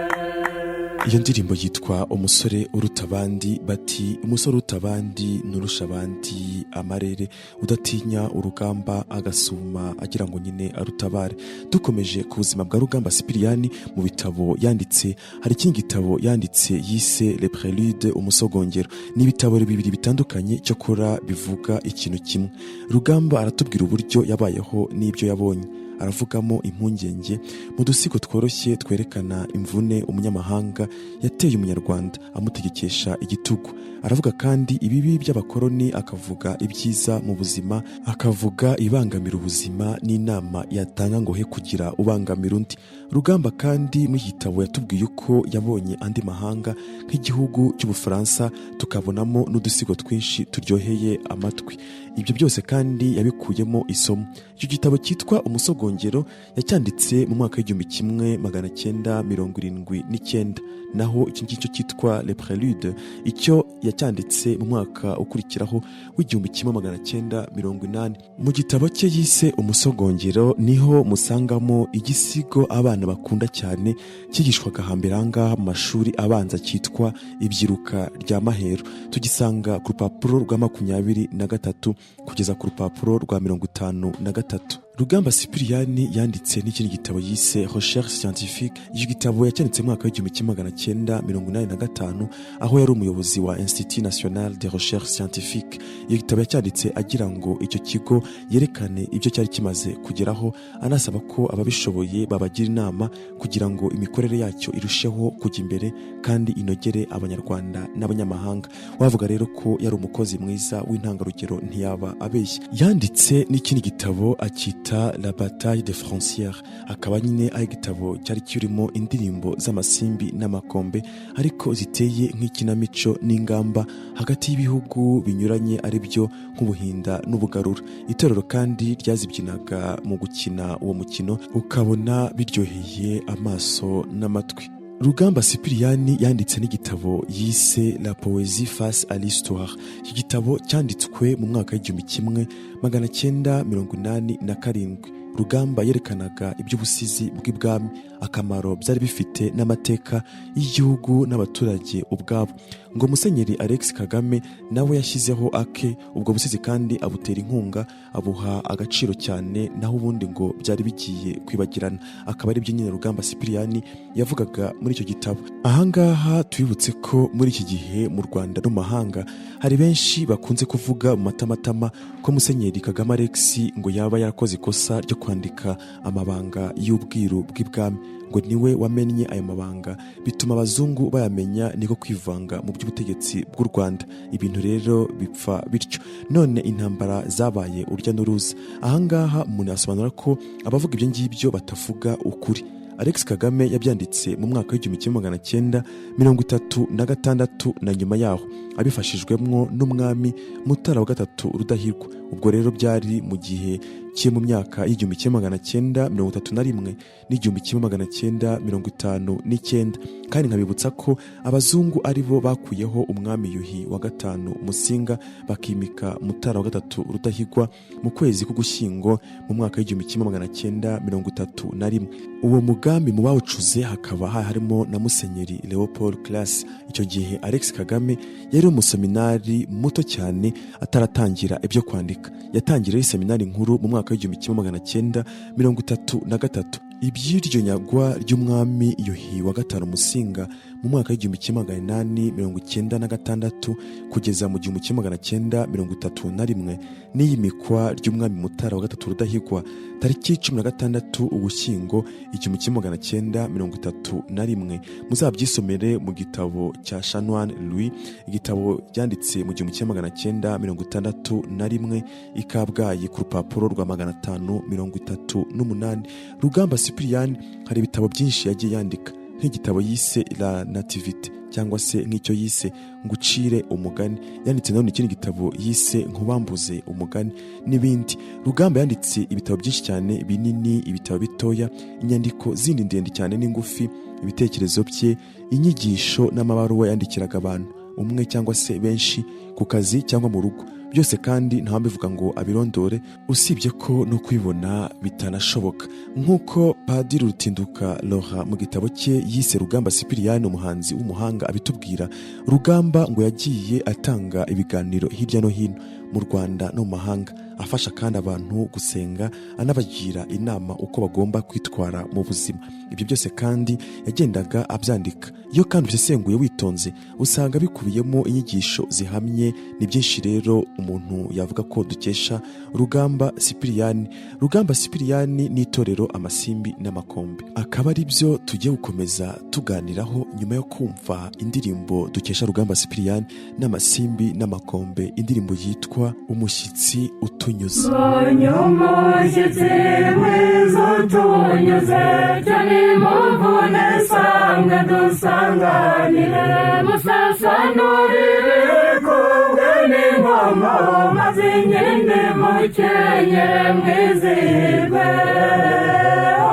Iyo ndirimbo yitwa "Umusore uruta abandi". Bati: "Umusore uruta abandi nurusha abandi amarere, udatinya urugamba, agasuma agira ngo nyine arutabare." Dukomeje ku buzima bwa Rugamba Sipiriyani, mu bitabo yanditse hari ikindi gitabo yanditse yise Le Prélude, Umusogongero. Ni ibitabo bibiri bitandukanye, cyakora bivuga ikintu kimwe. Rugamba aratubwira uburyo yabayeho n'ibyo yabonye. Aravugamo impungenge mu dusigo tworoshye twerekana imvune umunyamahanga yateye umunyarwanda amutegekesha igitugu. Aravuga kandi ibibi by'abakoloni, akavuga ibyiza mu buzima, akavuga ibangamira ubuzima n'inama yatanga ngo he kugira ubangamira undi. Rugamba kandi muri iki gitabo yatubwiye uko yabonye andi mahanga nk'igihugu cy'Ubufaransa, tukabonamo n'udusigo twinshi turyoheye amatwi. Ibyo byose kandi yabikuyemo isomo. Icyo gitabo cyitwa Umusogongero yacyanditse mu mwaka w'1979, naho icyo ngicyo cyitwa Le Prélude icyo yacyanditse mu mwaka ukurikiraho w'1980. Mu gitabo cye yise Umusogongero niho musangamo igisigo abana bakunda cyane, cyigishwaga hambere aha ngaha mu mashuri abanza, cyitwa Ibyiruka rya Mahero. Tugisanga ku rupapuro rwa 23 kugeza ku rupapuro rwa 53. Rugamba Sipiriyani yanditse n'ikindi gitabo yise Recherche scientifique. Icyo gitabo yacyanditse mu mwaka w'1985, aho yari umuyobozi wa Institut National de Recherche Scientifique. Iyo gitabo yacyanditse agira ngo icyo kigo yerekane ibyo cyari kimaze kugeraho, anasaba ko ababishoboye babagira inama kugira ngo imikorere yacyo irusheho kujya imbere kandi inogere Abanyarwanda n'abanyamahanga. Wavuga rero ko yari umukozi mwiza w'intangarugero ntiyaba abeshya. Yanditse n'ikindi gitabo akita La Bataille des Frontières, akaba nyine ari igitabo cyari kirimo indirimbo z'amasimbi n'amakombe, ariko ziteye nk'ikinamico, n'ingamba hagati y'ibihugu binyuranye, ari byo nk'Ubuhinda n'Ubugarura. Itorero kandi ryazibyinaga mu gukina uwo mukino, ukabona biryoheye amaso n'amatwi. Rugamba Sipiriyani yanditse n'igitabo yise "La poésie face à l'histoire". Iki gitabo cyanditswe mu mwaka w'1987. Rugamba yerekanaga iby'ubusizi bw'ibwami, akamaro byari bifite n'amateka y'igihugu n'abaturage ubwabo. Ngo Musenyeri Alex Kagame nawe yashyizeho ake, ubwo busizi kandi abutera inkunga, abuha agaciro cyane, naho ubundi ngo byari bigiye kwibagirana. Akaba ari byo nyine Rugamba Sipiriyani yavugaga muri icyo gitabo. Ahangaha tubibutse ko muri iki gihe mu Rwanda no mu mahanga hari benshi bakunze kuvuga mu matamatama ko Musenyeri Kagame Alex ngo yaba yarakoze ikosa ryo kwandika amabanga y'ubwiru bw'ibwami, ngo niwe wamennye ayo mabanga bituma abazungu bayamenya, niko kwivanga mu by'ubutegetsi bw'u Rwanda. Ibintu rero bipfa bityo, none intambara zabaye urujya n'uruza. Ahangaha umuntu yasobanura ko abavuga ibyo ngibyo batavuga ukuri. Alex Kagame yabyanditse mu mwaka w'1936 na nyuma yaho, abifashijwemo n'umwami Mutara wa Gatatu Rudahigwa. Ubwo rero byari mu gihe cye, mu myaka y'1931 n'1959. Kandi nkabibutsa ko abazungu ari bo bakuyeho umwami Yuhi wa Gatanu Musinga, bakimika Mutara wa Gatatu Rudahigwa mu kwezi k'Ugushyingo mu mwaka w'1931. Uwo mugambi mu bawucuze hakaba harimo na Musenyeri Leopold Classe. Icyo gihe Alex Kagame yari umuseminari muto cyane, ataratangira ibyo kwandika. Yatangiriye seminari nkuru mu mwaka w'1933. Iby'iryo nyagwa ry'umwami Yuhi wa Gatanu Musinga mu mwaka w'1896 kugeza mu 1931, n'iyimikwa ry'umwami Mutara wa Gatatu Rudahigwa tariki 16 Ugushyingo 1931, muzabyisomere mu gitabo cya Chanoine Louis, igitabo cyanditse mu 1961 i Kabgayi, ku rupapuro rwa 538. Rugamba Sipiriyani hari ibitabo byinshi yagiye yandika, nk'igitabo yise "La Nativité", cyangwa se nk'icyo yise "Ngucire umugani". Yanditse nanone ikindi gitabo yise "Nkubambuze umugani" n'ibindi. Rugamba yanditse ibitabo byinshi cyane binini, ibitabo bitoya, inyandiko zindi ndende cyane n'ingufi, ibitekerezo bye, inyigisho n'amabaruwa yandikiraga abantu umwe cyangwa se benshi, ku kazi cyangwa mu rugo. Byose kandi ntawambivuga ngo abirondore, usibye ko no kwibona bitanashoboka. Nk'uko Padiri Rutinduka Laura mu gitabo cye yise "Rugamba Sipiriyani, umuhanzi w'umuhanga" abitubwira, Rugamba ngo yagiye atanga ibiganiro hirya no hino mu Rwanda no mu mahanga, afasha kandi abantu gusenga, anabagira inama uko bagomba kwitwara mu buzima. Ibyo byose kandi yagendaga abyandika. Iyo kandi ubisesenguye witonze, usanga bikubiyemo inyigisho zihamye. Ni byinshi rero umuntu yavuga ko dukesha Rugamba Sipiriyani. Rugamba Sipiriyani n'itorero Amasimbi n'Amakombe akaba ari byo tugiye gukomeza tuganiraho nyuma yo kumva indirimbo dukesha Rugamba Sipiriyani n'Amasimbi n'Amakombe, indirimbo yitwa "Umushyitsi Utunyuze". Mbonye umushyitsi mwiza utunyuze cyane, muvune sanga dusanganire, musasanurire kubwe n'ingoma, maze inkindi mukenyere mwizihirwe.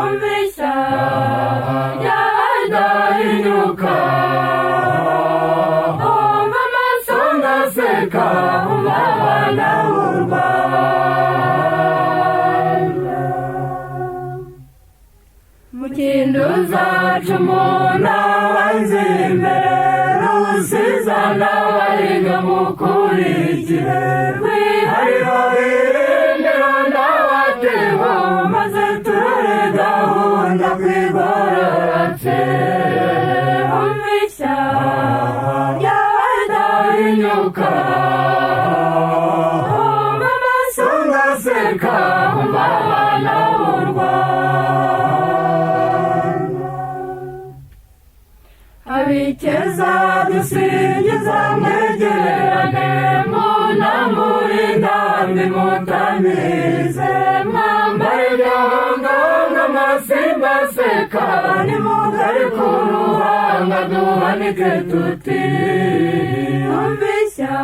Umvishya yadahinyuka, umva amaso ndaseka, umva abana b'u Rwanda. Mukindo zacu umuntu abanza imbere, rusiza n'abaringa mukurikire, rwihariro birindiro n'abatebo, maze turore gahunda kwigororotse. Umvishya yadahinyuka, umva amaso ndaseka, umva abana b'u Rwanda. Abikeza dusingiza mwegerane, munamure indambi mutamirize, mwambare ibihanganga, amasimba aseka, nimugari ku ruhanga duhanike tuti umvishya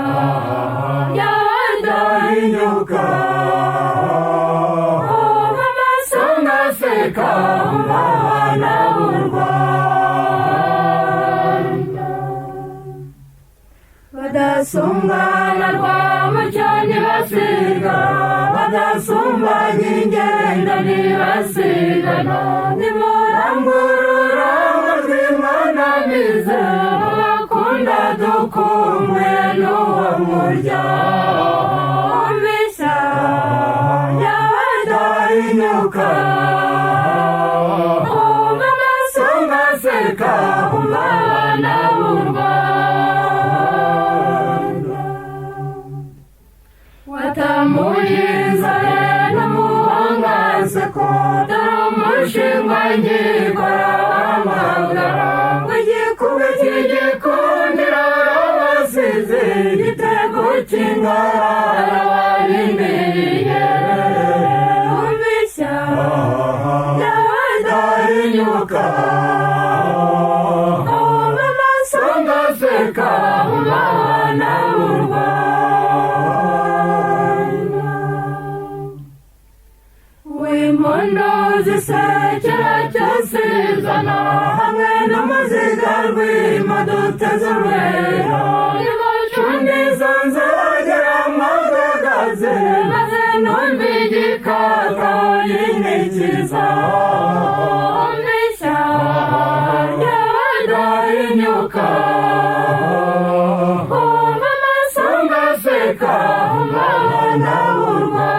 yadahinyuka, umva amaso ndaseka, umva abana b'u Rwanda. Badasumbwa na Rwamucyo ntibasiga, badasumbanya ingendo ntibasigana. Nimurangurura amajwi mwanamize, bakunda dukumwe n'uwo muryango. Umvise y'abadahinyuka, umva amasonga aseka, umva abana b'u Rwanda. Watamuje inzara n'umuhangaseko, dore umushinga ngikora wamagara, w'igikuba cy'igikundiro arabasize, igitego cy'ingara arabarindiriye. Umvise y'abadahinyuka, umva amasonga aseka, umva abana b'u Rwanda. W'impundu zisekera cyose zana, hamwe n'umuziga rwima duteze urwego, nimucunde izo nzogera mpagaze, maze numve igikata yinikiza. Umvise y'abadahinyuka, umva amasonga aseka, umva abana b'u Rwanda.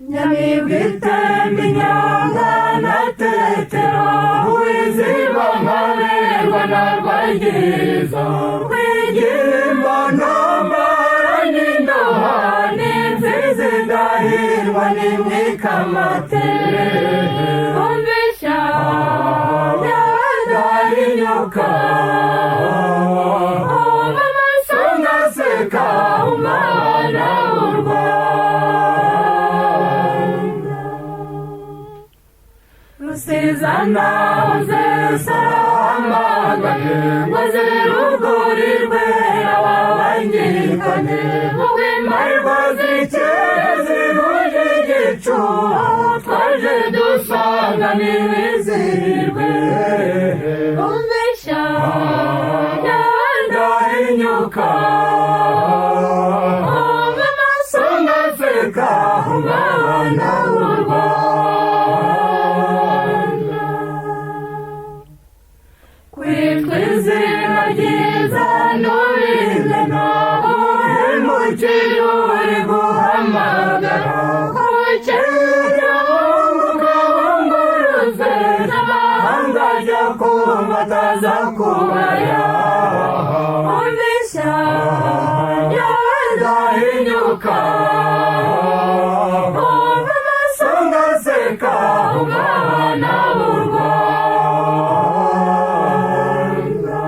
Nyamibwa itemba inyanga na Tetero, uwiziba nkaberwa na Rwagiza, rwigimba ntambara n'indoha, n'imfizi idahirwa n'imwikamate. Umvise y'abadahinyuka, umva amasonga aseka, umva abana b'u Rwanda. Rusizana uzesarahamagaye, ngo ziruguri rwera wabangirikane, ubw'imarwa zikeye zihuje igicu, twaje dusanga ntibizihirwe. Umvise y'abadahinyuka, umva amasonga aseka, umva abana b'u Rwanda. Kwitwa izina ryiza n'ubimena, uhemukiye uri guhamagara, ubukene bunguka bunguruze, n'amahanga ajya kumva ataza kubaya. Umvise y'abadahinyuka, umva amasonga aseka, umva abana b'u Rwanda.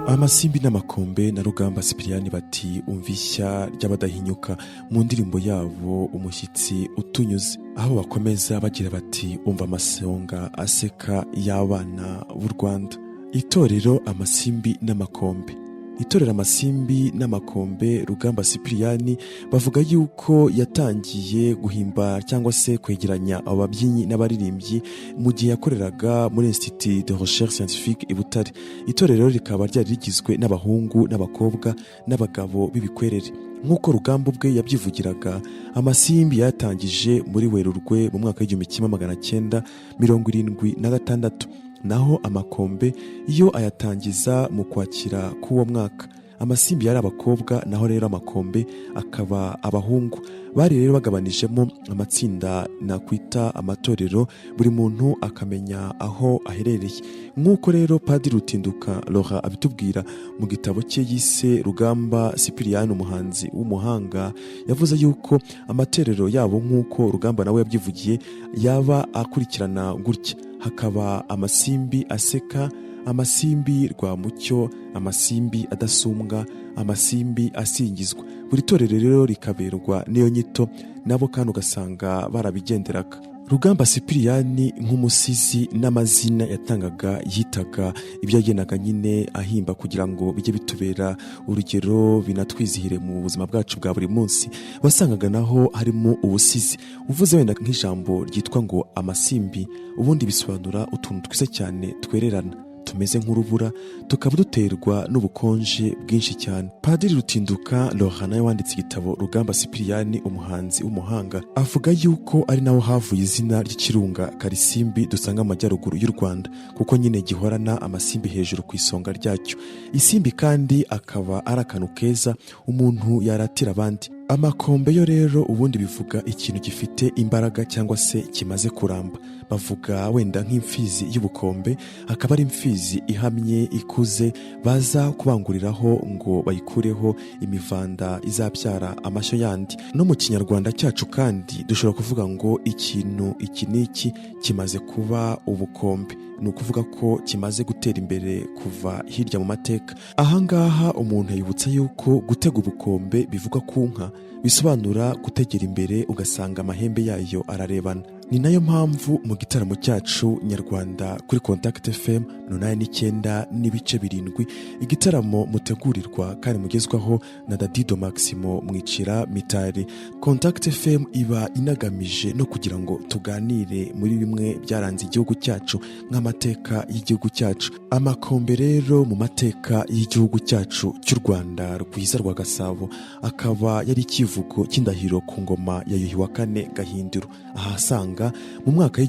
Amasimbi n'Amakombe na Rugamba Sipiriyani bati umva ishya ry'abadahinyuka mu ndirimbo yabo Umushyitsi Utunyuze, aho bakomeza bagira bati umva amasonga aseka y'abana b'u Rwanda. Itorero Amasimbi n'Amakombe, itorero Amasimbi n'Amakombe, Rugamba Sipiriyani bavuga yuko yatangiye guhimba cyangwa se kwegeranya abo babyinnyi n'abaririmbyi mu gihe yakoreraga muri Institut de Recherche Scientifique i Butare. Itorero rikaba ryari rigizwe n'abahungu n'abakobwa n'abagabo b'ibikwerere. Nk'uko Rugamba ubwe yabyivugiraga, Amasimbi yatangije muri Werurwe mu mwaka w'1976, naho Amakombe iyo ayatangiza mu Kwakira k'uwo mwaka. Amasimbi yari abakobwa, naho rero Amakombe akaba abahungu. Bari rero bagabanijemo amatsinda, nakwita amatorero, buri muntu akamenya aho aherereye. Nk'uko rero Padiri Rutinduka Laura abitubwira mu gitabo cye yise Rugamba Sipiriyani Umuhanzi w'Umuhanga, yavuze yuko amatorero yabo, nk'uko Rugamba nawe yabyivugiye, yaba akurikirana gutya: hakaba Amasimbi Aseka, Amasimbi Rwamucyo, Amasimbi Adasumbwa, Amasimbi Asingizwa. Buri torero rero rikaberwa n'iyo nyito, nabo kandi ugasanga barabigenderaga. Rugamba Sipiriyani nk'umusizi, n'amazina yatangaga yitaga ibyo yagendaga nyine ahimba kugira ngo bijye bitubera urugero, binatwizihire mu buzima bwacu bwa buri munsi, wasangaga naho harimo ubusizi. Uvuze wenda nk'ijambo ryitwa ngo amasimbi, ubundi bisobanura utuntu twiza cyane twererana tumeze nk'urubura, tukaba duterwa n'ubukonje bwinshi cyane. Padiri Rutinduka Laurent nawe wanditse igitabo Rugamba Sipiriyani umuhanzi w'umuhanga, avuga yuko ari naho havuye izina ry'ikirunga Karisimbi dusanga mu majyaruguru y'u Rwanda, kuko nyine gihorana amasimbi hejuru ku isonga ryacyo. Isimbi kandi akaba ari akantu keza umuntu yaratira abandi. Amakombe yo rero ubundi bivuga ikintu gifite imbaraga cyangwa se kimaze kuramba. Bavuga wenda nk'imfizi y'ubukombe, akaba ari imfizi ihamye ikuze, baza kubanguriraho ngo bayikureho imivanda izabyara amashyo yandi. No mu Kinyarwanda cyacu kandi dushobora kuvuga ngo ikintu iki n'iki kimaze kuba ubukombe, ni ukuvuga ko kimaze gutera imbere kuva hirya mu mateka. Ahangaha umuntu yibutsa yuko gutega ubukombe bivuga ku nka, bisobanura gutegera imbere ugasanga amahembe yayo ararebana. Ni nayo mpamvu mu gitaramo cyacu nyarwanda kuri Contact FM 89.7, igitaramo mutegurirwa kandi mugezwaho na Dadido Maximo Mwicira Mitari, Contact FM iba inagamije no kugira ngo tuganire muri bimwe byaranze igihugu cyacu nk'amateka y'igihugu cyacu. Amakombe rero mu mateka y'igihugu cyacu cy'u Rwanda rwiza rwa Gasabo akaba yari ikivugo cy'indahiro ku ngoma ya Yuhi wa kane Gahindiro, ahasanga mu mwaka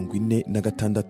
w'1746.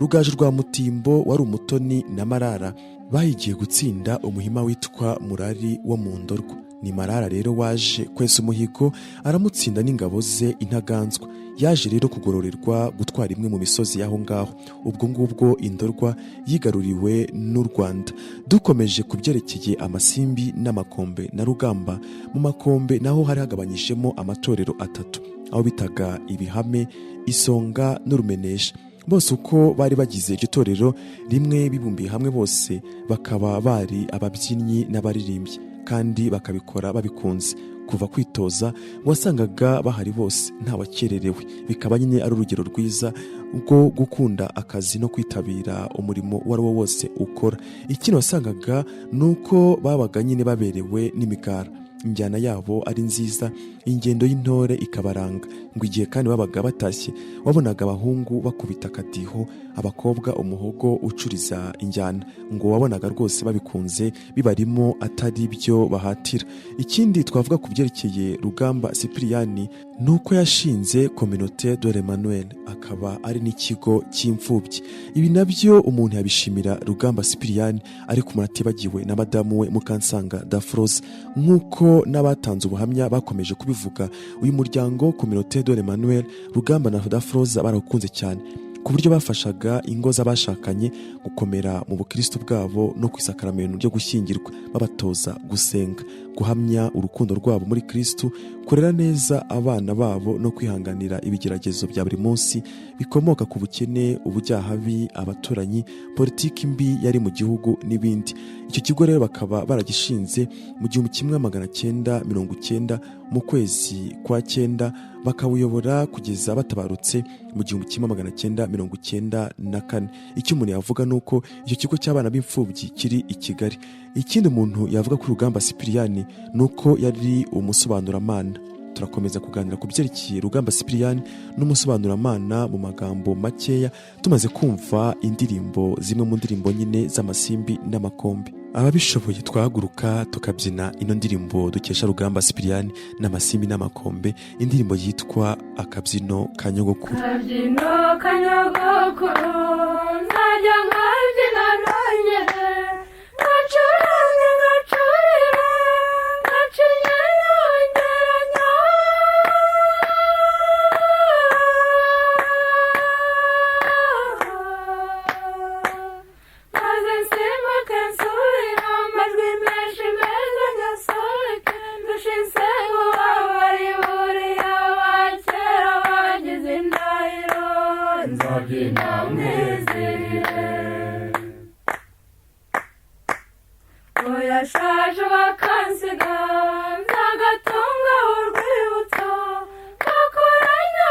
Rugaju rwa Mutimbo wari umutoni na Marara bahigiye gutsinda umuhima witwa Murari wo mu Ndorwa. Ni Marara rero waje kwesa umuhigo, aramutsinda n'ingabo ze intaganzwa. Yaje rero kugororerwa gutwara imwe mu misozi y'aho ngaho. Ubwo ngubwo Indorwa yigaruriwe n'u Rwanda. Dukomeje ku byerekeye amasimbi n'amakombe na Rugamba, mu makombe naho hari hagabanyijemo amatorero atatu, aho bitaga ibihame, isonga n'urumenesha. Bose uko bari bagize iryo torero rimwe bibumbiye hamwe, bose bakaba bari ababyinnyi n'abaririmbyi, kandi bakabikora babikunze. Kuva kwitoza wasangaga bahari bose, ntawakererewe, bikaba nyine ari urugero rwiza rwo gukunda akazi no kwitabira umurimo uwo ari wo wose ukora. Ikindi wasangaga ni uko babaga nyine baberewe n'imigara, injyana yabo ari nziza, ingendo y'intore ikabaranga. Ngo igihe kandi babaga batashye, wabonaga abahungu bakubita akadiho, abakobwa umuhogo ucuriza injyana. Ngo wabonaga rwose babikunze, bibarimo, atari byo bahatira. Ikindi twavuga ku byerekeye Rugamba Sipiriyani ni uko yashinze Communauté de l'Emmanuel, akaba ari n'ikigo cy'imfubyi. Ibi nabyo umuntu yabishimira Rugamba Sipiriyani, ariko umuntu atibagiwe na madamu we Mukansanga Dafroze. Nk'uko n'abatanze ubuhamya bakomeje kubivuga, uyu muryango Communauté de l'Emmanuel, Rugamba na Dafroze barawukunze cyane, ku buryo bafashaga ingo z'abashakanye gukomera mu bukristo bwabo no ku isakaramento ryo gushyingirwa, babatoza gusenga, guhamya urukundo rwabo muri Kristu, kurera neza abana babo no kwihanganira ibigeragezo bya buri munsi bikomoka ku bukene, ubujyahabi, abaturanyi, politiki mbi yari mu gihugu n'ibindi. Icyo kigo rero bakaba baragishinze mu 1990 mu kwezi kwa cyenda, bakawuyobora kugeza batabarutse mu 1994. Icyo umuntu yavuga ni uko icyo kigo cy'abana b'imfubyi kiri i Kigali. Ikindi umuntu yavuga kuri Rugamba Sipiriyani ni uko yari umusobanuramana. Turakomeza kuganira ku byerekeye Rugamba Sipiriyani n'umusobanuramana mu magambo makeya, tumaze kumva indirimbo, zimwe mu ndirimbo nyine z'amasimbi n'amakombe. Ababishoboye twahaguruka tukabyina ino ndirimbo dukesha Rugamba Sipiriyani n'amasimbi n'amakombe, indirimbo yitwa Akabyino ka Nyogokuru. Kabyino ka nyogokuru, nzajya nkabyina nongere ngacurange, ngacurire, ngacinye nongeranya. Maze nsimbuke nsubira amajwi menshi meza, nyasobeke ndushize ubabari buriya abakera bagize indahiro, nzabyina mwizihire. Oyashaje bakansiga, nzagatunga urwibutso bakoranye.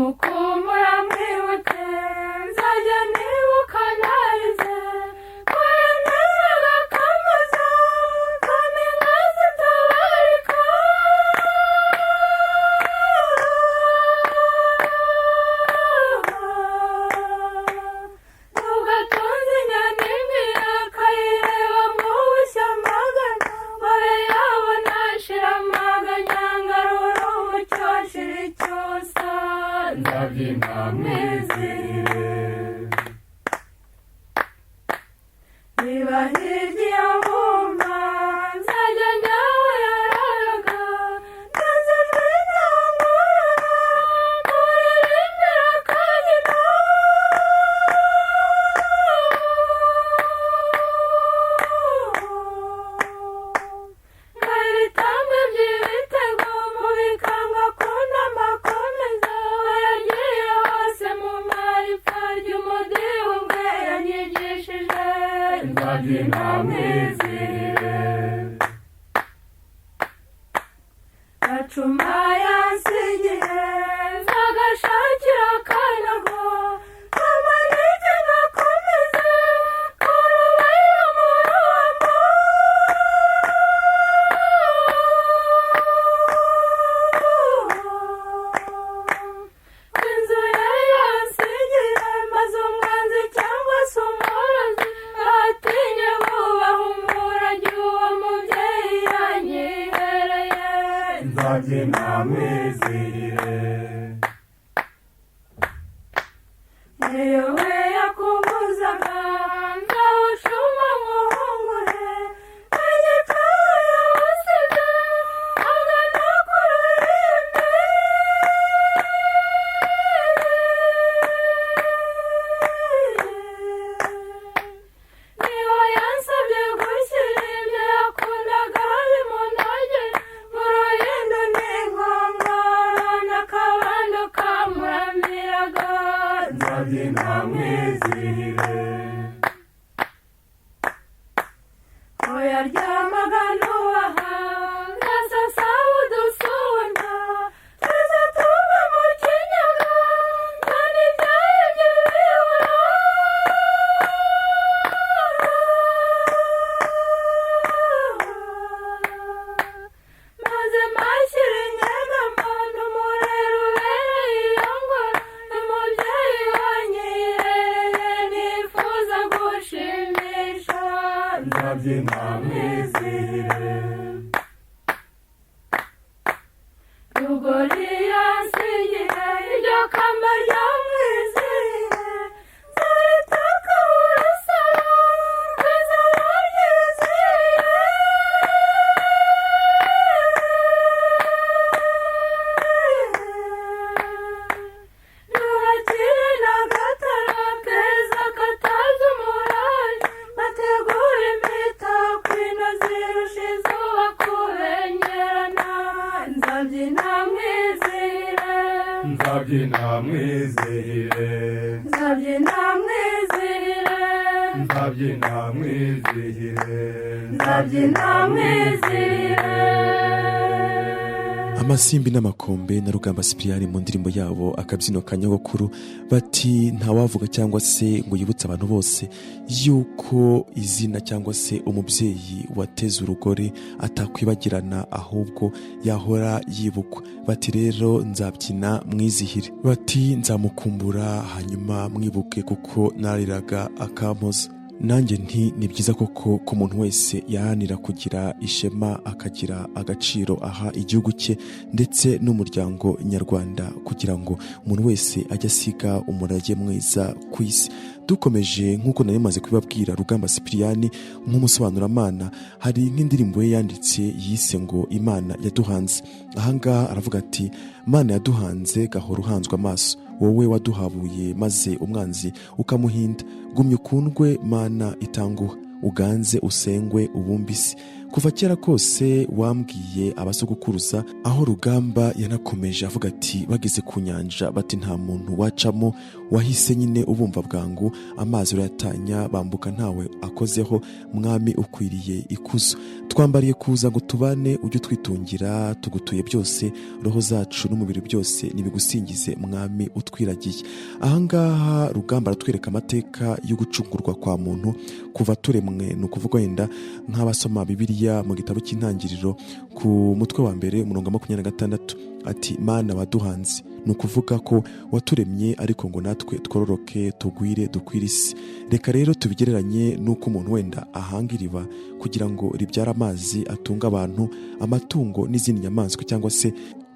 Nzamukumbura mwibuke, nzajya nibuka narize ko yaneraga akambaza kandi inka zitabarika. Nubwo atunze inyoni imwe akayireba mu bushyamagana, mabe yabona ashira amaganya, ngarura umucyo nshira icyusa, Nzabyina mwizihire. Niba hirya iyo bumva, nzajya njyaho yararaga, ndanze ijwi ntangurura muririmbira akanyina. Mwaritambe by'ibitego mubikanga kunama komeza, yagiye hose mu maripfa ry'umudiho ubwe yanyigishije. Nzabyina mwizihire. Gacuma yansigiye nzagashakira akanago kamanike gakomeze karubaye mu ruhamo. Inzu ye yansigiye maze umwanzi cyangwa se umworozi atinye bubaha umurage uwo mubyeyi yanyihereye. Nzabyina mwizihire. Niyo we yakubuzaga nzawushuma nkuhungure, igicaro yawusize agana ku ruhimbi. Niba yansabye gushyira ibyo yakundaga bimunogeye mu ruhindo n'inkongoro n'akabando kamuramiraga. Nzabyina mwizihire. Oya ryamaga nubaha ngasasa udusunda tuza tuva mu kinyaga kandi ibyaremye bibura. Maze mashyira inyegamo n'umurero ubereye iyo ngoro, umubyeyi wanyirereye nifuza gushimisha. Nzabyina mwizihire. Rugori yansigiye iryo kamba ryamwizihiye, nzaritaka urusaro rwiza rwaryizihiye. Nubakire n'agatara keza katazi umurari, bategure imitako inazirusha izuba kubengerana, nzabyina mwizihire. Nzabyina mwizihire. Nzabyina mwizihire. Nzabyina mwizihire. Nzabyina mwizihire. Amasimbi n'Amakombe na Rugamba Sipiriyani mu ndirimbo yabo "Akabyino ka Nyogokuru" bati ntawavuga cyangwa se ngo yibutse abantu bose yuko izina cyangwa se umubyeyi wateze urugori atakwibagirana, ahubwo yahora yibukwa. Bati rero nzabyina mwizihire, bati nzamukumbura hanyuma mwibuke kuko nariraga akampoza. Nanjye nti ni byiza koko ko umuntu wese yaharanira kugira ishema, akagira agaciro aha igihugu cye ndetse n'umuryango nyarwanda, kugira ngo umuntu wese ajye asiga umurage mwiza ku isi. Dukomeje, nk'uko nari maze kubibabwira, Rugamba Sipiriyani nk'umusobanuramana hari nk'indirimbo ye yanditse yise ngo "Imana Yaduhanze". Ahangaha aravuga ati: "Mana yaduhanze, gahora uhanzwe amaso, wowe waduhabuye maze umwanzi ukamuhinda. Gumya ukundwe, Mana itanguha, uganze usengwe ubumbe isi." Kuva kera kose wambwiye abasogokuruza. Aho Rugamba yanakomeje avuga ati: "Bageze ku nyanja bati nta muntu wacamo, wahise nyine ubumva bwangu, amazi urayatanya bambuka ntawe akozeho. Mwami ukwiriye ikuzo, twambariye kuza ngo tubane, ujye utwitungira, tugutuye byose, roho zacu n'umubiri byose nibigusingize, mwami utwiragiye." Ahangaha Rugamba aratwereka amateka yo gucungurwa kwa muntu kuva turemwe. Ni ukuvuga wenda nk'abasoma Bibiliya, mu gitabo cy'Intangiriro ku mutwe wa mbere, umurongo wa 26, ati: "Mana waduhanze", ni ukuvuga ko waturemye ariko ngo natwe twororoke, tugwire, dukwire isi. Reka rero tubigereranye n'uko umuntu wenda ahanga iriba kugira ngo ribyare amazi atunga abantu, amatungo n'izindi nyamaswa. Cyangwa se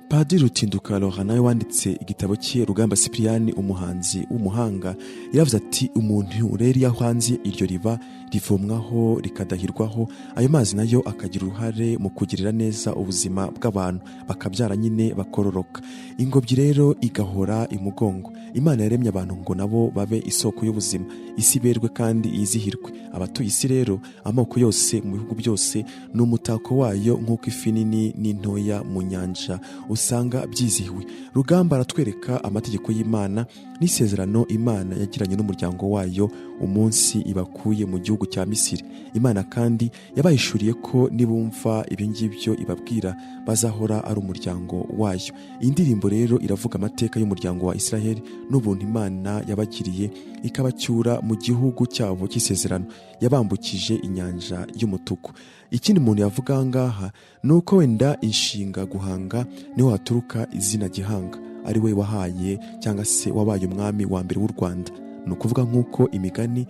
Padiri Rutinduka Laurent, nawe wanditse igitabo cye Rugamba Sipiriyani umuhanzi w'umuhanga, yaravuze ati: "Umuntu rero iyo ahanze iryo riba, rivomwaho, rikadahirwaho, ayo mazi nayo akagira uruhare mu kugirira neza ubuzima bw'abantu, bakabyara nyine bakororoka, ingobyi rero igahora imugongo. Imana yaremye abantu ngo nabo babe isoko y'ubuzima, isi iberwe kandi yizihirwe. Abatuye isi rero, amoko yose, mu bihugu byose, ni umutako wayo, nk'uko ifi nini n'intoya mu nyanja usanga byizihiwe." Rugamba aratwereka amategeko y'Imana n'isezerano Imana yagiranye n'umuryango wayo umunsi ibakuye mu gihugu cya Misiri. Imana kandi yabahishuriye ko nibumva ibyo ngibyo ibabwira, bazahora ari umuryango wayo. Iyi ndirimbo rero iravuga amateka y'umuryango wa Israheli n'ubuntu Imana yabagiriye, ikabacyura mu gihugu cyabo cy'isezerano, yabambukije inyanja y'Umutuku. Ikindi umuntu yavuga aha ngaha ni uko wenda inshinga guhanga niho haturuka izina Gihanga, ari we wahaye cyangwa se wabaye umwami wa mbere w'u Rwanda. Ni ukuvuga nk'uko imigani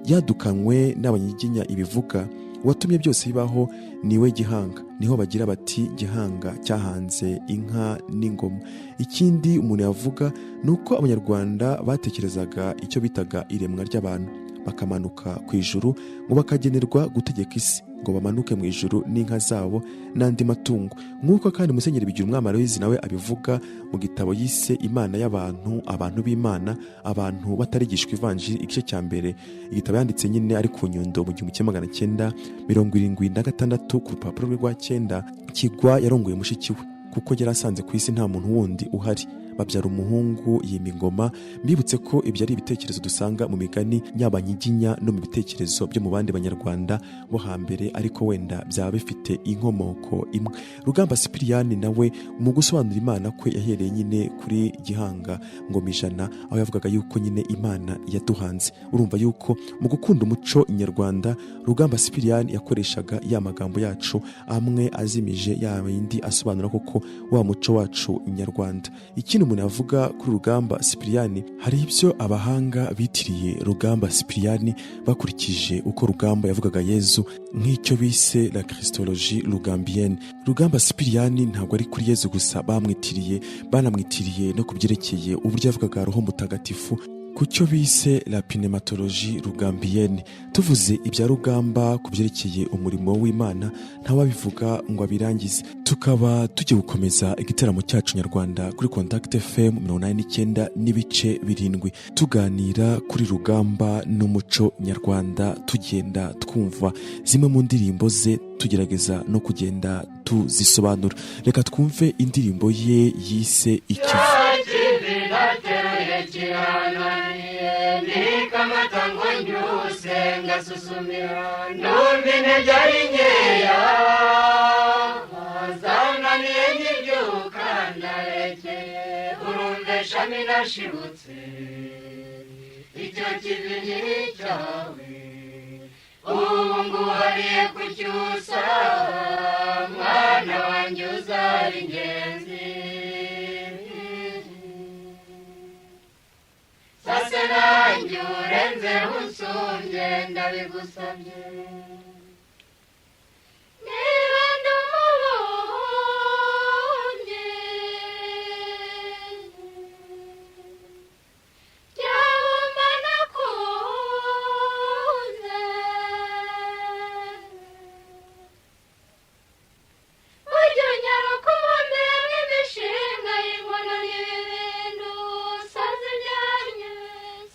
yadukanywe n'Abanyiginya ibivuga, uwatumye byose bibaho niwe Gihanga. Niho bagira bati: "Gihanga cyahanze inka n'ingoma." Ikindi umuntu yavuga ni uko Abanyarwanda batekerezaga icyo bitaga iremwa ry'abantu, bakamanuka ku ijuru ngo bakagenerwa gutegeka isi, ngo bamanuke mu ijuru n'inka zabo n'andi matungo. Nk'uko kandi Musenyeri Bigirumwami Aloys nawe abivuga mu gitabo yise Imana y'abantu, abantu b'Imana, abantu batarigishwa ivanjiri, igice cya mbere, igitabo yanditse nyine ari ku Nyundo mu 1976, ku rupapuro rwe rwa 9: "Kigwa yarongoye mushiki we kuko yari asanze ku isi nta muntu wundi uhari, babyara umuhungu, yima ingoma." Mbibutse ko ibyo ari ibitekerezo dusanga mu migani y'Abanyiginya no mu bitekerezo byo mu bandi Banyarwanda bo hambere, ariko wenda byaba bifite inkomoko imwe. Rugamba Sipiriyani nawe mu gusobanura Imana kwe yahereye nyine kuri Gihanga Ngoma Ijana, aho yavugaga yuko nyine Imana yaduhanze. Urumva yuko mu gukunda umuco nyarwanda, Rugamba Sipiriyani yakoreshaga ya magambo yacu amwe azimije, ya yindi asobanura koko wa muco wacu nyarwanda. Ikindi umuntu yavuga kuri Rugamba Sipiriyani, hari ibyo abahanga bitiriye Rugamba Sipiriyani bakurikije uko Rugamba yavugaga Yezu, nk'icyo bise la christologie rugambienne. Rugamba Sipiriyani ntabwo ari kuri Yezu gusa bamwitiriye, banamwitiriye no ku byerekeye uburyo yavugaga Roho Mutagatifu, ku cyo bise la pneumatologie rugambienne. Tuvuze ibya Rugamba ku byerekeye umurimo w'Imana, ntawabivuga ngo abirangize. Tukaba tugiye gukomeza igitaramo cyacu nyarwanda kuri Contact FM 89.7, tuganira kuri Rugamba n'umuco nyarwanda, tugenda twumva zimwe mu ndirimbo ze, tugerageza no kugenda tuzisobanura. Reka twumve indirimbo ye yise Ikivu. Nateruye kirananiye, ndikamata ngo ndyuse, ngasusumira, ndumva intege ari nkeya zananiye, nkibyuka ndarekeye. Urumva shami nashibutse, icyo kivi ni icyawe, ubu nguhariye kucyusa. Mwana wanjye, uzaba ingenzi. Sase nanjye urenze usumbye, ndabigusabye. Niba ndi umubumbyi, ryabumba nakunze, ujya unyaruka umbumbiremo imishinga y'inkono n'ibibintu. Saza ibyanjye,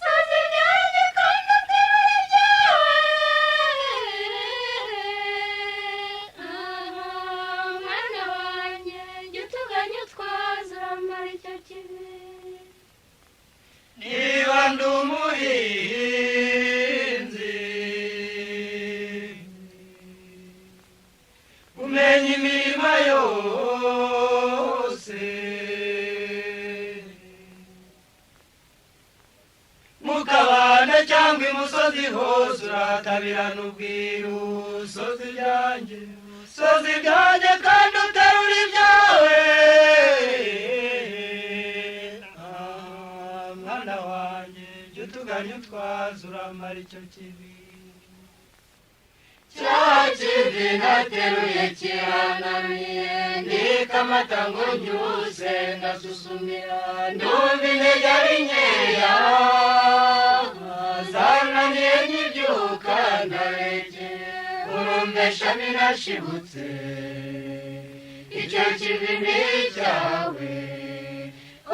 saza ibyanjye, kandi uterure ibyawe. Cyangwa imusozi hose uratabirana ubwiru. Soza ibyanjye, soza ibyanjye kandi uterura ibyawe. Ah, mwana wanjye, jya utuganya utwaza uramara icyo kibi. Cya kivi nateruye kirananiye, ndika amata ngo ncyuse ndasusumira, ndumva intege ari nkeya zananiye nkibyuka ndarekeye, urumva ishami nashibutse. Icyo kivi ni icyawe,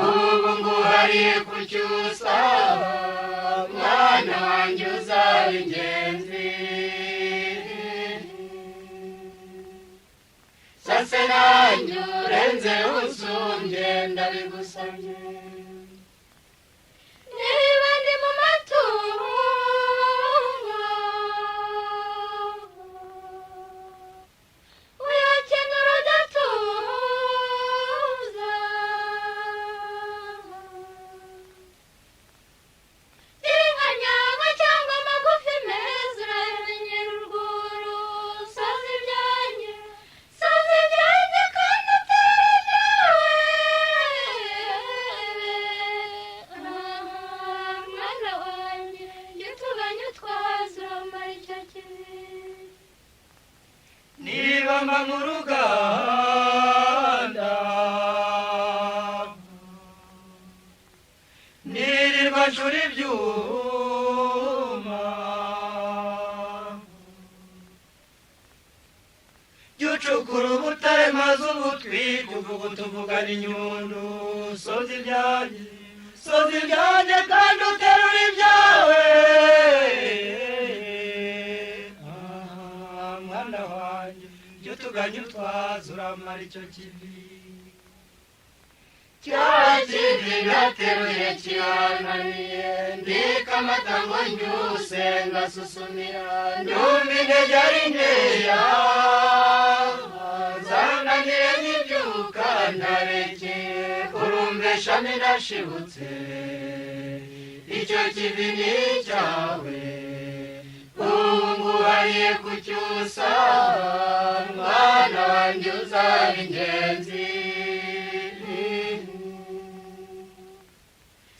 ubu nguhariye kucyusa, mwana wanjye uzaba ingenzi. Sase nanjye urenze usumbye ndabigusabye. Niba ndi mu matungo uyakenura udatuza, inka nyanga cyangwa amagufi meza uramenyera urwuru. Soza ibyanjye, soza ibyanjye kandi utere ibyawe. Ah, mwana wanjye, jya utuganya utwaza uramara icyo kivi. Niba mba mu ruganda nirirwa ncura ibyuma, jya ucukura ubutare maze ubutwike uvuga utuvugana inyundu. Soza ibyanjye, soza ibyanjye kandi uterura ibyawe. Ah, mwana wanjye, jya utuganya utwaza uramara icyo kivi. Cya kivi nateruye kirananiye, ndika amata ngo ncyuse ndasusumira, ndumva intege ari nkeya zananiye nkibyuka ndarekeye, urumva ishami nashibutse. Icyo kivi ni icyawe, ubu nguhariye kucyusa, mwana wanjye uzaba ingenzi.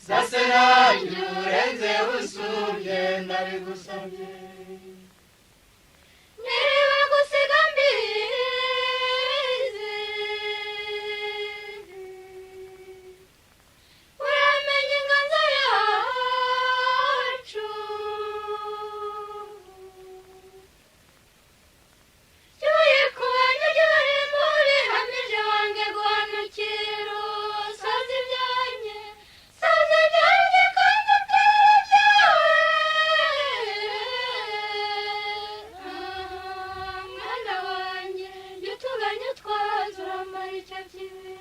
Sase nanjye urenze usumbye ndabigusabye. Niba gusiga mbizi, uramenye inganzo yacu, jya uyikubanya ujye uhimba ubihamije wange guhanukira. Soza ibyanjye, soza ibyanjye kandi utere ibyawe. Ah, mwana wanjye, jya utuganya utwaza uramara icyo kibi.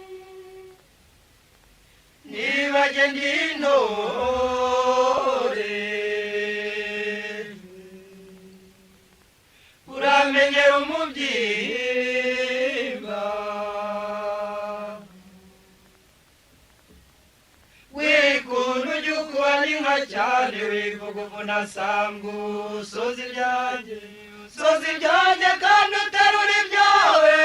Niba jye ndi intore uramenyera umubyimba, wikunda ujya ukuba n'inka cyane wivuga uvunasambu. Soza ibyanjye, soza ibyanjye kandi uterura ibyawe.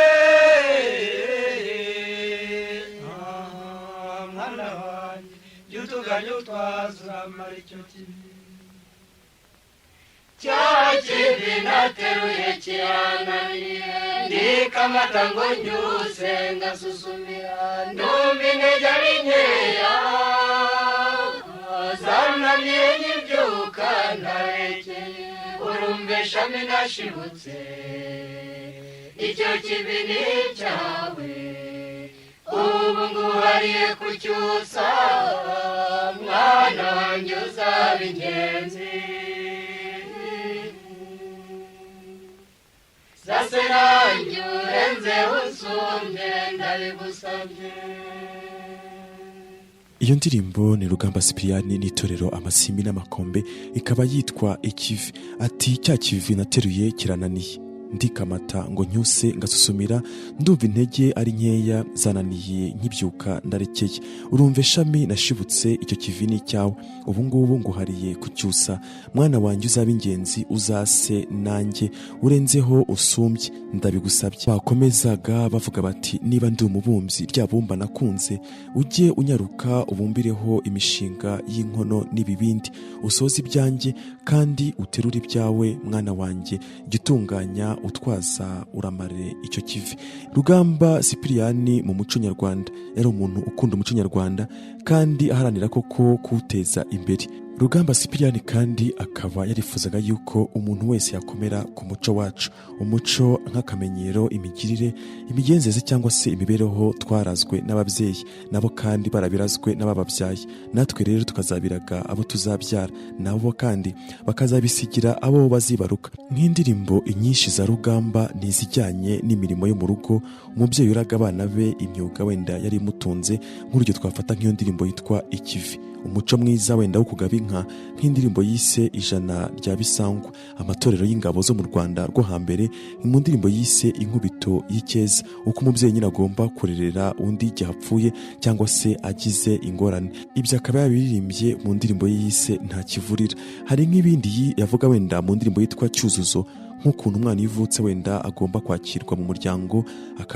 Ah, mwana wanjye, jya utuganya utwaza uramara icyo kibi. Cya kivi nateruye kirananiye, ndika amata ngo ncyuse ngasusumira, ndumva intege ari nkeya zananiye nkibyuka ndarekeye, urumva ishami nashibutse. Icyo kivi ni icyawe, ubu nguhariye kucyusa, mwana wanjye uzaba ingenzi. Sase nanjye urenze usumbye ndabigusabye. Iyo ndirimbo ni Rugamba Sipiriyani n'itorero Amasimbi n'Amakombe, ikaba yitwa Ikivi. Ati cya kivi nateruye kirananiye. Ndikamata ngo ncyuse ngasusumira, ndumva intege ari nkeya zananiye, nkibyuka ndarekeye. Urumva shami nashibutse, icyo kivi ni icyawe, ubu ngubu nguhariye kucyusa. Mwana wanjye, uzaba ingenzi, uzase nanjye, urenzeho usumbye, ndabigusabye. Bakomezaga bavuga bati: "Niba ndi umubumbyi, rya bumba nakunze ujye unyaruka ubumbireho imishinga y'inkono n'ibibindi, usoze ibyanjye kandi uterure ibyawe. Mwana wanjye, jya utunganya utwaza, uramare icyo kivi." Rugamba Sipiriyani mu muco nyarwanda yari umuntu ukunda umuco nyarwanda kandi aharanira koko kuwuteza imbere. Rugamba Sipiriyani kandi akaba yarifuzaga yuko umuntu wese yakomera ku muco wacu, umuco nk'akamenyero, imigirire, imigenzereze cyangwa se imibereho twarazwe n'ababyeyi, nabo kandi barabirazwe n'abababyaye, natwe rero tukazabiraga abo tuzabyara, nabo kandi bakazabisigira abo bazibaruka. Nk'indirimbo inyinshi za Rugamba ni izijyanye n'imirimo yo mu rugo, umubyeyi uraga abana be imyuga wenda yari imutunze. Nk'urugero twafata nk'iyo ndirimbo yitwa Ikivi, umuco mwiza wenda wo kugaba inka, nk'indirimbo yise Ijana rya Bisangwa, amatorero y'ingabo zo mu Rwanda rwo hambere, mu ndirimbo yise Inkubito y'Icyeza, uko umubyeyi nyine agomba kurerera undi igihe apfuye cyangwa se agize ingorane. Ibyo akaba yabiririmbye mu ndirimbo ye yise Nta Kivurira. Hari nk'ibindi yavuga wenda mu ndirimbo yitwa Cyuzuzo, nk'ukuntu umwana iyo uvutse wenda agomba kwakirwa mu muryango,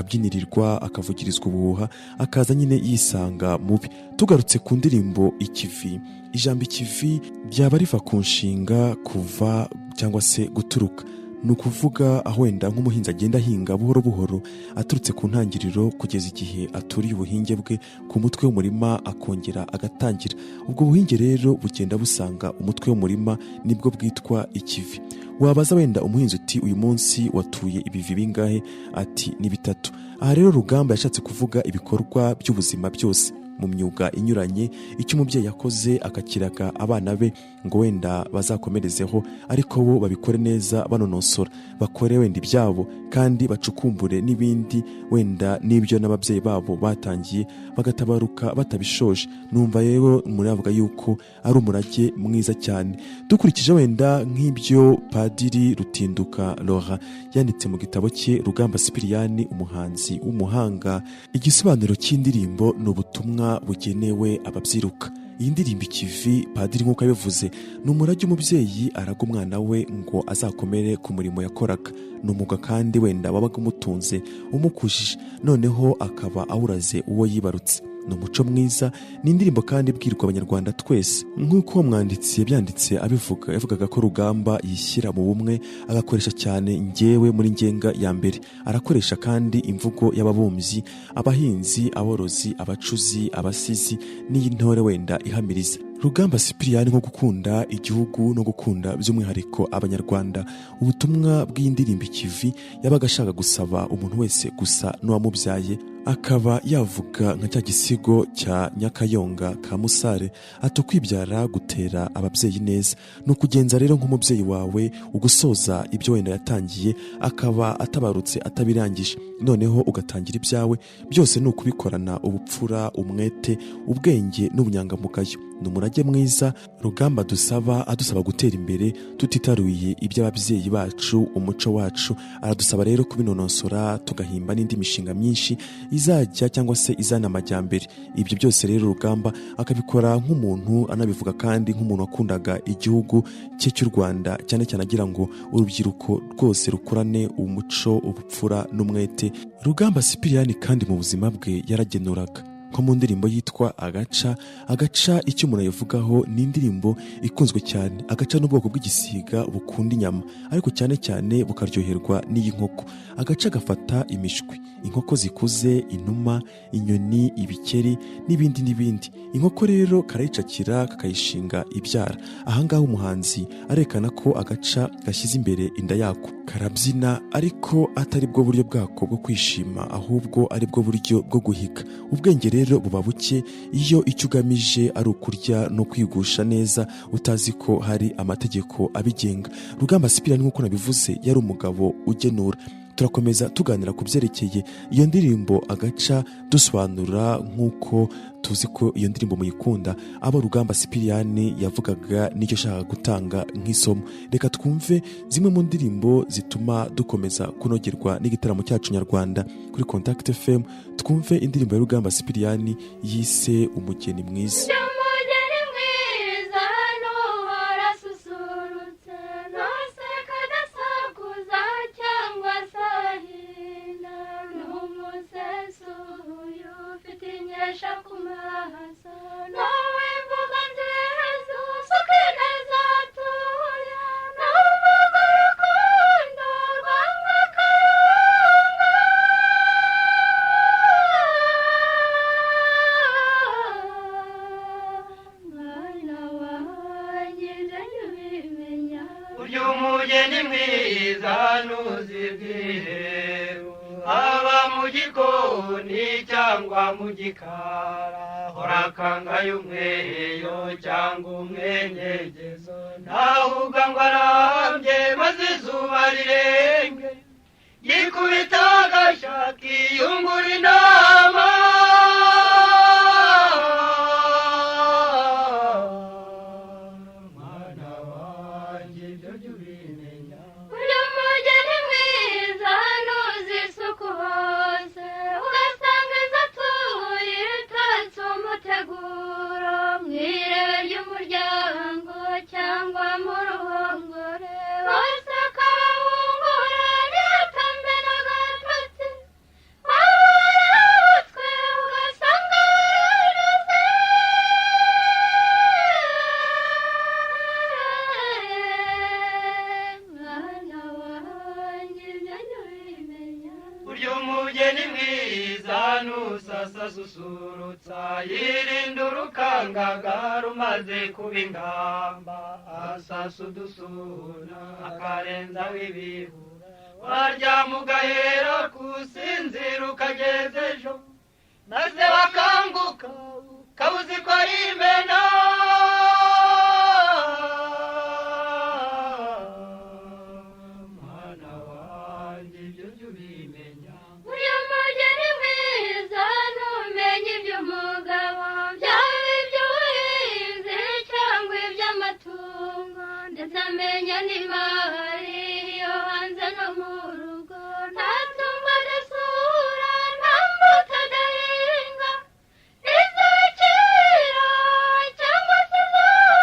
akabyinirirwa, akavugirizwa ubuhuha, akaza nyine yisanga mubi. Tugarutse ku ndirimbo Ikivi, ijambo ikivi ryaba riva ku nshinga kuva cyangwa se guturuka. Ni ukuvuga aho wenda nk'umuhinzi agenda ahinga buhoro buhoro aturutse ku ntangiriro kugeza igihe aturiye ubuhinge bwe ku mutwe w'umurima, akongera agatangira. Ubwo buhinge rero bugenda busanga umutwe w'umurima, nibwo bwitwa ikivi. Wabaza wenda umuhinzi uti: "Uyu munsi watuye ibivi bingahe?" Ati: "Ni bitatu." Aha rero Rugamba yashatse kuvuga ibikorwa by'ubuzima byose mu myuga inyuranye, icyo umubyeyi yakoze akakiraga abana be ngo wenda bazakomerezeho, ariko bo babikore neza, banonosora, bakore wenda ibyabo kandi bacukumbure n'ibindi wenda n'ibyo n'ababyeyi babo batangiye bagatabaruka batabishoje. Numva rero umuntu yavuga yuko ari umurage mwiza cyane. Dukurikije wenda nk'ibyo Padiri Rutinduka Laura yanditse mu gitabo cye Rugamba Sipiriyani umuhanzi w'umuhanga, igisobanuro cy'indirimbo ni ubutumwa bugenewe ababyiruka. Iyi ndirimbo Ikivi, padiri nk'uko yabivuze, ni umurage umubyeyi araga umwana we ngo azakomere ku murimo yakoraga. Ni umwuga kandi wenda wabaga umutunze, umukujije, noneho akaba awuraze uwo yibarutse. Ni umuco mwiza. Ni indirimbo kandi ibwirwa Abanyarwanda twese. Nk'uko uwo mwanditsi yabyanditse abivuga, yavugaga ko Rugamba yishyira mu bumwe, agakoresha cyane ngewe muri ngenga ya mbere. Arakoresha kandi imvugo y'ababumbyi, abahinzi, aborozi, abacuzi, abasizi n'iy'intore wenda ihamiriza. Rugamba Sipiriyani nko gukunda igihugu no gukunda by'umwihariko Abanyarwanda, ubutumwa bw'indirimbo Ikivi yabaga ashaka gusaba umuntu wese gusa n'uwamubyaye, akaba yavuga nka cya gisigo cya Nyakayonga ka Musare ati: "Ukwibyara gutera ababyeyi neza." Ni ukugenza rero nk'umubyeyi wawe, ugusoza ibyo wenda yatangiye akaba atabarutse atabirangije, noneho ugatangira ibyawe. Byose ni ukubikorana ubupfura, umwete, ubwenge n'ubunyangamugayo. Ni umurage mwiza Rugamba dusaba, adusaba gutera imbere tutitaruye iby'ababyeyi bacu, umuco wacu. Aradusaba rero kubinonosora, tugahimba n'indi mishinga myinshi izajya cyangwa se izana amajyambere. Ibyo byose rero Rugamba akabikora nk'umuntu, anabivuga kandi nk'umuntu wakundaga igihugu cye cy'u Rwanda, cyane cyane agira ngo urubyiruko rwose rukurane umuco, ubupfura n'umwete. Rugamba Sipiriyani kandi mu buzima bwe yaragenuraga, nko mu ndirimbo yitwa Agaca. Agaca, icyo umuntu ayivugaho, ni indirimbo ikunzwe cyane. Agaca n'ubwoko bw'igisiga bukunda inyama, ariko cyane cyane bukaryoherwa n'iyi nkoko. Agaca gafata imishwi, inkoko zikuze, inuma, inyoni, ibikeri n'ibindi n'ibindi. Inkoko rero karayicakira, kakayishinga ibyara. Ahangaha umuhanzi arekana ko agaca gashyize imbere inda yako, karabyina, ariko atari bwo buryo bwako bwo kwishima, ahubwo ari bwo buryo bwo guhiga. Ubwenge rero buba buke iyo icyo ugamije ari ukurya no kwigusha neza, utazi ko hari amategeko abigenga. Rugamba Sipiriyani, nk'uko nabivuze, yari umugabo ugenura. Turakomeza tuganira ku byerekeye iyo ndirimbo Agaca, dusobanura nk'uko tuzi ko iyo ndirimbo muyikunda, abo Rugamba Sipiriyani yavugaga n'icyo ashaka gutanga nk'isomo. Reka twumve zimwe mu ndirimbo zituma dukomeza kunogerwa n'igitaramo cyacu nyarwanda kuri Contact FM. Twumve indirimbo ya Rugamba Sipiriyani yise Umugeni Mwiza. Umugeni mwiza n'uhora asusurutse, ntuseka adasakuza cyangwa se ahinda, n'umusesuye ufite inkesha ku maso, n'uw'imvugo nziza usuka ineza atuye, n'uvuga urukundo rwanga akarunga. Mwana wanjye, ibyo jya ubimenya. Urya umugeni mwiza ntuzibwiheru, haba mu gikoni cyangwa mu gikara, hora akangaye umweyo cyangwa umwenyegezo, ntahuga ngo arambye maze izuba rirenge, yikubita agashaka iyungura inama. Mwana wanjye, ibyo jya ubimenya. Uyu mugeni mwiza ntuzi isuku hose, ugasanga inzu atuye itatse umuteguro, mu irebe ry'umuryango cyangwa mu ruhongore, bose akabahungura ntiyatambe n'agatotsi, waba warabutswe ugasanga waranoze. Mwana wanjye, ibyo jya ubimenya. Urya umugeni mwiza nusasa asusurutsa, yirinda urukangaga rumaze kuba ingamba, asasa udusuna akarenzaho ibihura, waryama ugahera kusinzira ukageza ejo, maze bakanguka ukaba uzi ko ari imena. Mwana wanjye, ibyo jya ubimenya. Uyu mugeni mwiza ntumenye iby'umugabo, byaba iby'ubuhinzi cyangwa iby'amatungo, ndetse amenya n'imari yo hanze no mu rugo, nta tungo adasura, nta mbuto adahinga, izakira cyangwa se izaho.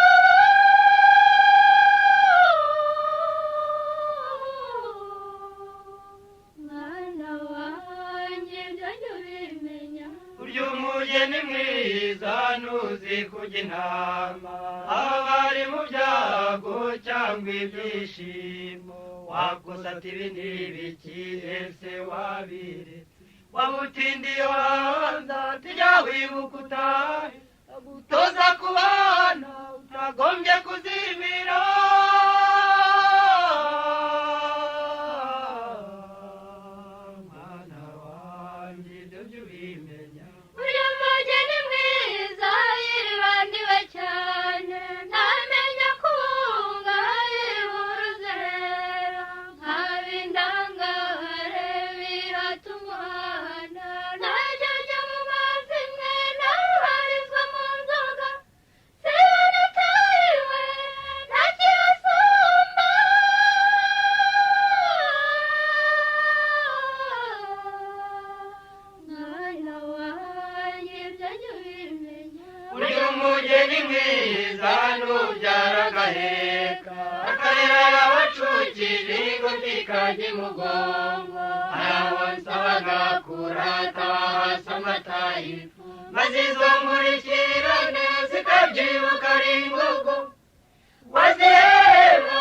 Mwana wanjye, ibyo jya ubimenya. Urya umugeni mwiza ntuzi kujya inama, abari mu byago cyangwa ibyishimo, wakosa ati ibi ni ibiki, ese wabiretse wabutindiye hanze, ati jya wibuka utahe, agutoza kubana utagombye kuzimira. Mwana wanjye, ibyo jya ubimenya. Uyu mugeni mwiza yibandiwe cyane, ntamenya kubunga yibuze rero, nkaba indangare bihata umuhana, ntajya ajya mu mazimwe, ntabarizwa mu nzoga, sibanatahiwe ntakibasumba. Mwana wanjye, ibyo jya ubimenya. Urya umugeni mwiza nubyara agaheka, akarera abacukije ingobyi ikajya imugongo, arabonsa bagakura atabahasa amata y'ifu, maze izo nkurikirane zikabyibuka ari ingogo, wazireba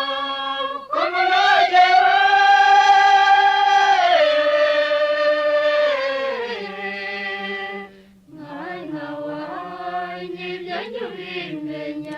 uko munogewe. Mwana wanjye, ibyo jya ubimenya.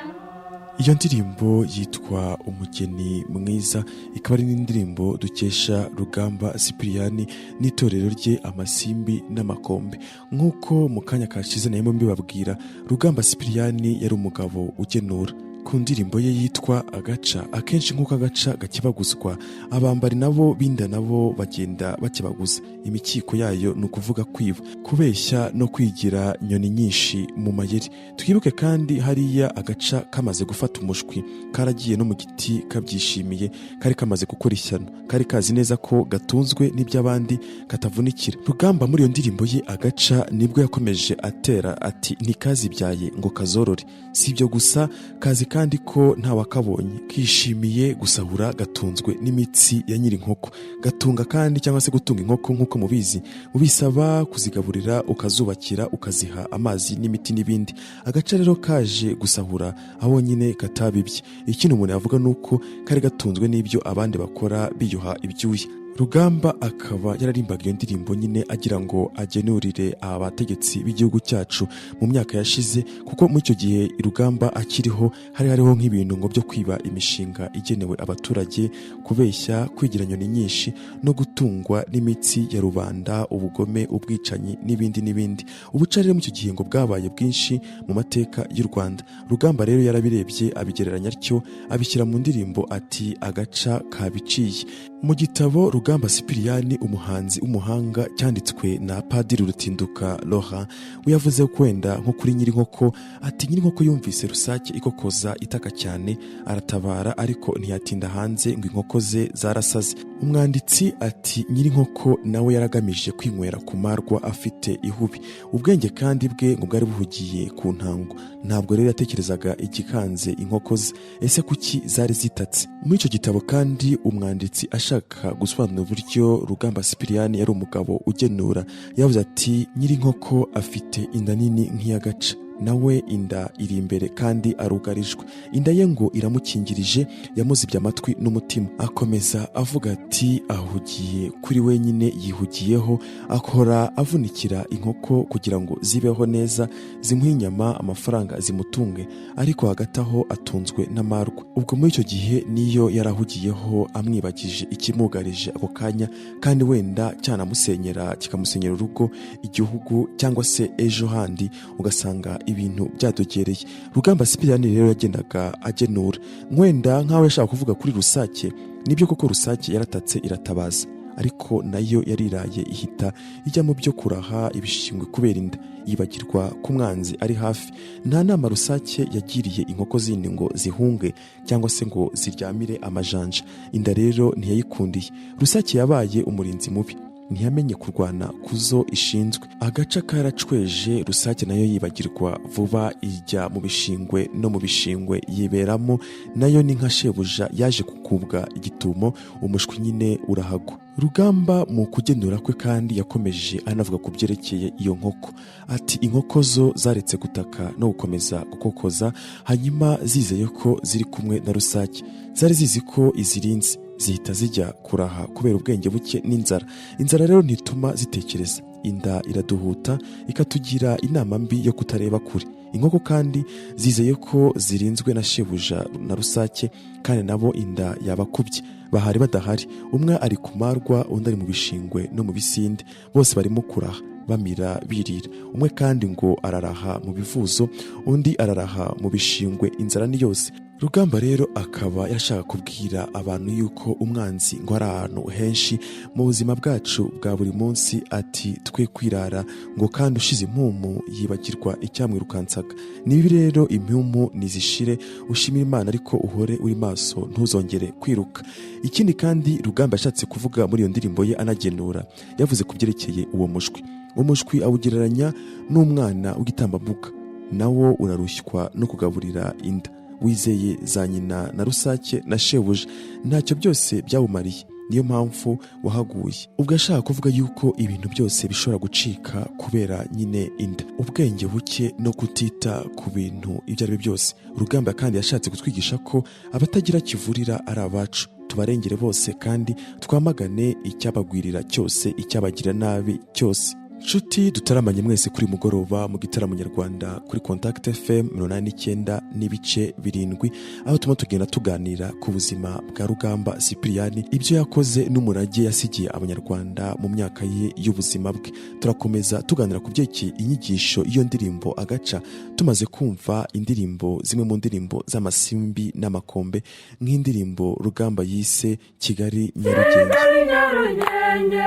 Iyo ndirimbo yitwa Umugeni Mwiza, ikaba ari n'indirimbo dukesha Rugamba Sipiriyani n'itorero rye Amasimbi n'Amakombe. Nk'uko mu kanya kashize nayo mbibabwira, Rugamba Sipiriyani yari umugabo ugenura. Ku ndirimbo ye yitwa Agaca, akenshi nk'uko agaca gakebaguzwa, abambari nabo b'inda nabo bagenda bakebaguza imikiko yayo, ni ukuvuga kwiba, kubeshya no kwigira nyoni nyinshi mu mayeri. Twibuke kandi hariya agaca kamaze gufata umushwi, karagiye no mu giti kabyishimiye, kari kamaze gukora ishyano, kari kazi neza ko gatunzwe n'iby'abandi katavunikira. Rugamba muri iyo ndirimbo ye Agaca nibwo yakomeje atera ati: "Ntikazibyaye ngo kazorore. Si ibyo gusa, kazi kandi ko ntawakabonye, kishimiye gusahura, gatunzwe n'imitsi ya nyiri inkoko." Gatunga kandi cyangwa se gutunga inkoko, nk'uko mubizi, bisaba kuzigaburira, ukazubakira, ukaziha amazi n'imiti n'ibindi. Agaca rero kaje gusahura aho nyine katabibye. Ikindi umuntu yavuga ni uko kari gatunzwe n'ibyo abandi bakora biyuha ibyuya. Rugamba akaba yararimbaga iyo ndirimbo nyine agira ngo agenurire aba bategetsi b'igihugu cyacu mu myaka yashize, kuko muri icyo gihe Rugamba akiriho hari hariho nk'ibintu ngo byo kwiba imishinga igenewe abaturage, kubeshya, kwigira nyoni nyinshi no gutungwa n'imitsi ya rubanda, ubugome, ubwicanyi n'ibindi n'ibindi. Ubuca rero muri icyo gihe ngo bwabaye bwinshi mu mateka y'u Rwanda. Rugamba rero yarabirebye, abigereranya atyo, abishyira mu ndirimbo ati: "Agaca kabiciye." Mu gitabo Rugamba Sipiriyani umuhanzi w'umuhanga cyanditswe na Padiri Rutinduka Laurent, we yavuze ko wenda nko kuri nyirinkoko ati: "Nyirinkoko yumvise rusake ikokoza itaka cyane, aratabara, ariko ntiyatinda hanze ngo inkoko ze zarasaze." Umwanditsi ati: "Nyirinkoko nawe yaragamije kwinywera ku marwa afite ihubi. Ubwenge kandi bwe ngo bwari buhugiye ku ntango, ntabwo rero yatekerezaga igikanze inkoko ze, ese kuki zari zitatse?" Muri icyo gitabo kandi umwanditsi ashaka gusobanura uburyo Rugamba Sipiriyani yari umugabo ugenura, yavuze ati: "Nyirinkoko afite inda nini nk'iy'agaca, nawe inda iri imbere kandi arugarijwe. Inda ye ngo iramukingirije, yamuzibye amatwi n'umutima." Akomeza avuga ati: "Ahugiye kuri wenyine, yihugiyeho, akora avunikira inkoko kugira ngo zibeho neza, zimuhe inyama, amafaranga, zimutunge, ariko hagati aho atunzwe n'amarwa." Ubwo muri icyo gihe niyo yarahugiyeho amwibagije ikimugarije ako kanya, kandi wenda cyanamusenyera, kikamusenyera urugo, igihugu, cyangwa se ejo handi ugasanga ibintu byadogereye. Rugamba Sipiriyani rero yagendaga agenura wenda nk'aho yashaka kuvuga kuri rusake. Nibyo koko rusake yaratatse iratabaza, ariko nayo yariraye, ihita ijya mu byo kuraha ibishingwe kubera inda, yibagirwa ko umwanzi ari hafi. Nta nama rusake yagiriye inkoko zindi ngo zihunge cyangwa se ngo ziryamire amajanja. Inda rero ntiyayikundiye. Rusake yabaye umurinzi mubi, ntiyamenye kurwana kuzo ishinzwe. Agaca karacweje, rusake nayo yibagirwa vuba, ijya mu bishingwe no mu bishingwe yiberamo. Nayo ni nka shebuja, yaje kukubwa igitumo, umushwi nyine urahagwa. Rugamba mu kugenura kwe kandi yakomeje anavuga ku byerekeye iyo nkoko ati: "Inkoko zo zaretse gutaka no gukomeza gukokoza, hanyuma zizeye ko ziri kumwe na rusake, zari zizi ko izirinze, zihita zijya kuraha kubera ubwenge buke n'inzara. Inzara rero ntituma zitekereza. Inda iraduhuta, ikatugira inama mbi yo kutareba kure. Inkoko kandi zizeye ko zirinzwe na shebuja na rusake, kandi nabo inda yabakubye, bahari badahari. Umwe ari ku marwa, undi ari mu bishingwe no mu bisinde, bose barimo kuraha, bamira, birira. Umwe kandi ngo araraha mu bivuzo, undi araraha mu bishingwe, inzara ni yose." Rugamba rero akaba yashaka kubwira abantu yuko umwanzi ngo ari ahantu henshi mu buzima bwacu bwa buri munsi, ati twe kwirara ngo kandi ushize impumu yibagirwa icyamwirukansaga. Nibi rero, impumu nizishire, ushimire Imana, ariko uhore uri maso, ntuzongere kwiruka. Ikindi kandi Rugamba yashatse kuvuga muri iyo ndirimbo ye anagenura, yavuze ku byerekeye uwo mushwi. Umushwi awugereranya n'umwana w'igitambambuga, nawo urarushywa no kugaburira inda, wizeye za nyina na rusake na shebuja, ntacyo byose byawumariye, niyo mpamvu wahaguye. Ubwo ashaka kuvuga yuko ibintu byose bishobora gucika kubera nyine inda, ubwenge buke no kutita ku bintu ibyo ari byo byose. Rugamba kandi yashatse kutwigisha ko abatagira kivurira ari abacu, tubarengere bose kandi twamagane icyabagwirira cyose, icyabagira nabi cyose. Nshuti dutaramanye mwese kuri mugoroba mu gitaramo nyarwanda kuri Contact FM 89.7, aho turimo tugenda tuganira ku buzima bwa Rugamba Sipiriyani, ibyo yakoze n'umurage yasigiye Abanyarwanda mu myaka ye y'ubuzima bwe. Turakomeza tuganira ku byerekeye inyigisho y'iyo ndirimbo Agaca, tumaze kumva indirimbo, zimwe mu ndirimbo z'Amasimbi n'Amakombe, nk'indirimbo Rugamba yise Kigali Nyarugenge. Kigali Nyarugenge,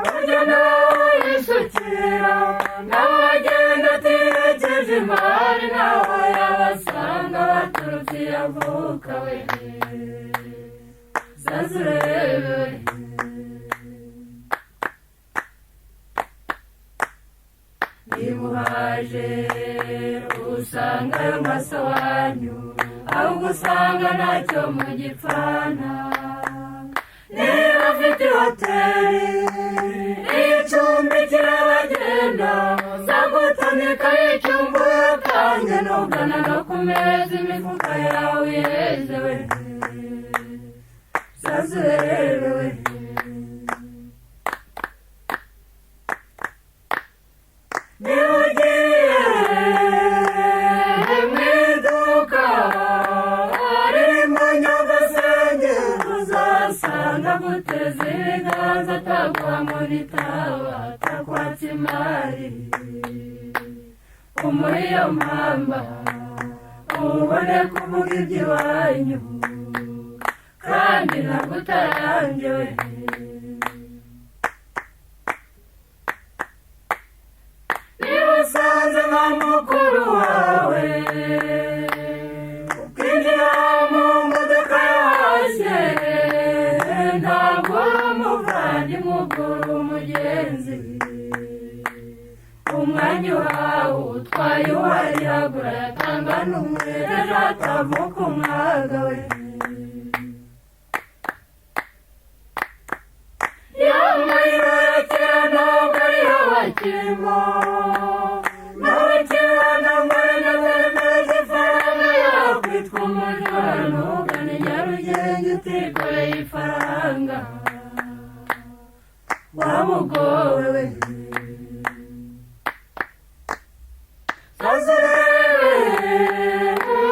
burya nawe yisukira, nawe agenda ategereje imari, nawe yabasanga baturutse iyo avuka we. Zaza urebe we. Niba uhaje usanga ayo maso wanyu, ahubwo usanga ntacyo mugipfana. Niba afite hoteli icumbikira abagenda, usanga utamika yicumbura kandi ntugana no ku meza, imifuka yawe yeze we. Zaza urebe we. Niba ugiye mu iduka ririmo nyagasenge, uzasanga guteza ibiganza, ataguha monitaba, atakwatsa imari, umuha iyo mpamba ubone kuvuga iby'iwanyu kandi ntabwo utarangiwe. Niba usanze nka mukuru wawe ukinjira mu modoka yose, ntabwo uri umuvandimwe, ubwo uri umugenzi. Umwanya uhawe utwaye uwarihagura yatanga n'umwere, ejo hatavuka umwaga we. Ya mahirwe ya kera ntabwo ariyo bakirimo, nawe kibana muri nawemeje ifaranga yakwitwa umujura. Ntugane Nyarugenge utikoreye ifaranga, wamugowe we. Zaza urebe,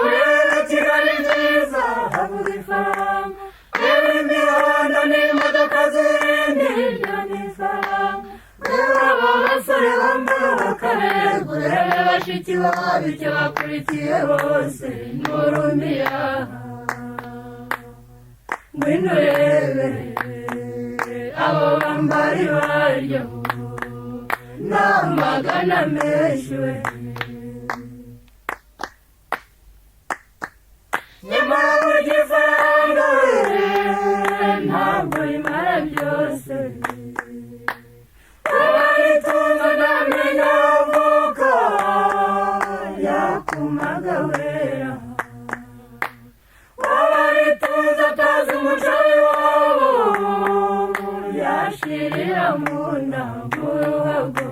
urebe Kigali nziza, havuga ifaranga, reba imihanda n'imodoka zirindi, hirya n'ifaranga. Reba aba basore bambara bakaberwa, urebe bashiki babo icyo bakurikiye bose n'urumiya. Ngwino urebe abo bambari baryo n'amagana menshi we. Nyamara burya ifaranga we ntabwo rimara byose, uwaritunze ntamenya avuka yakumaga wera, uwaritunze atazi umuco w'iwabo yashirira mu nda mu ruhago,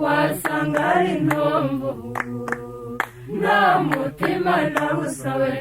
wasanga ari intombo nta mutima nawusabe.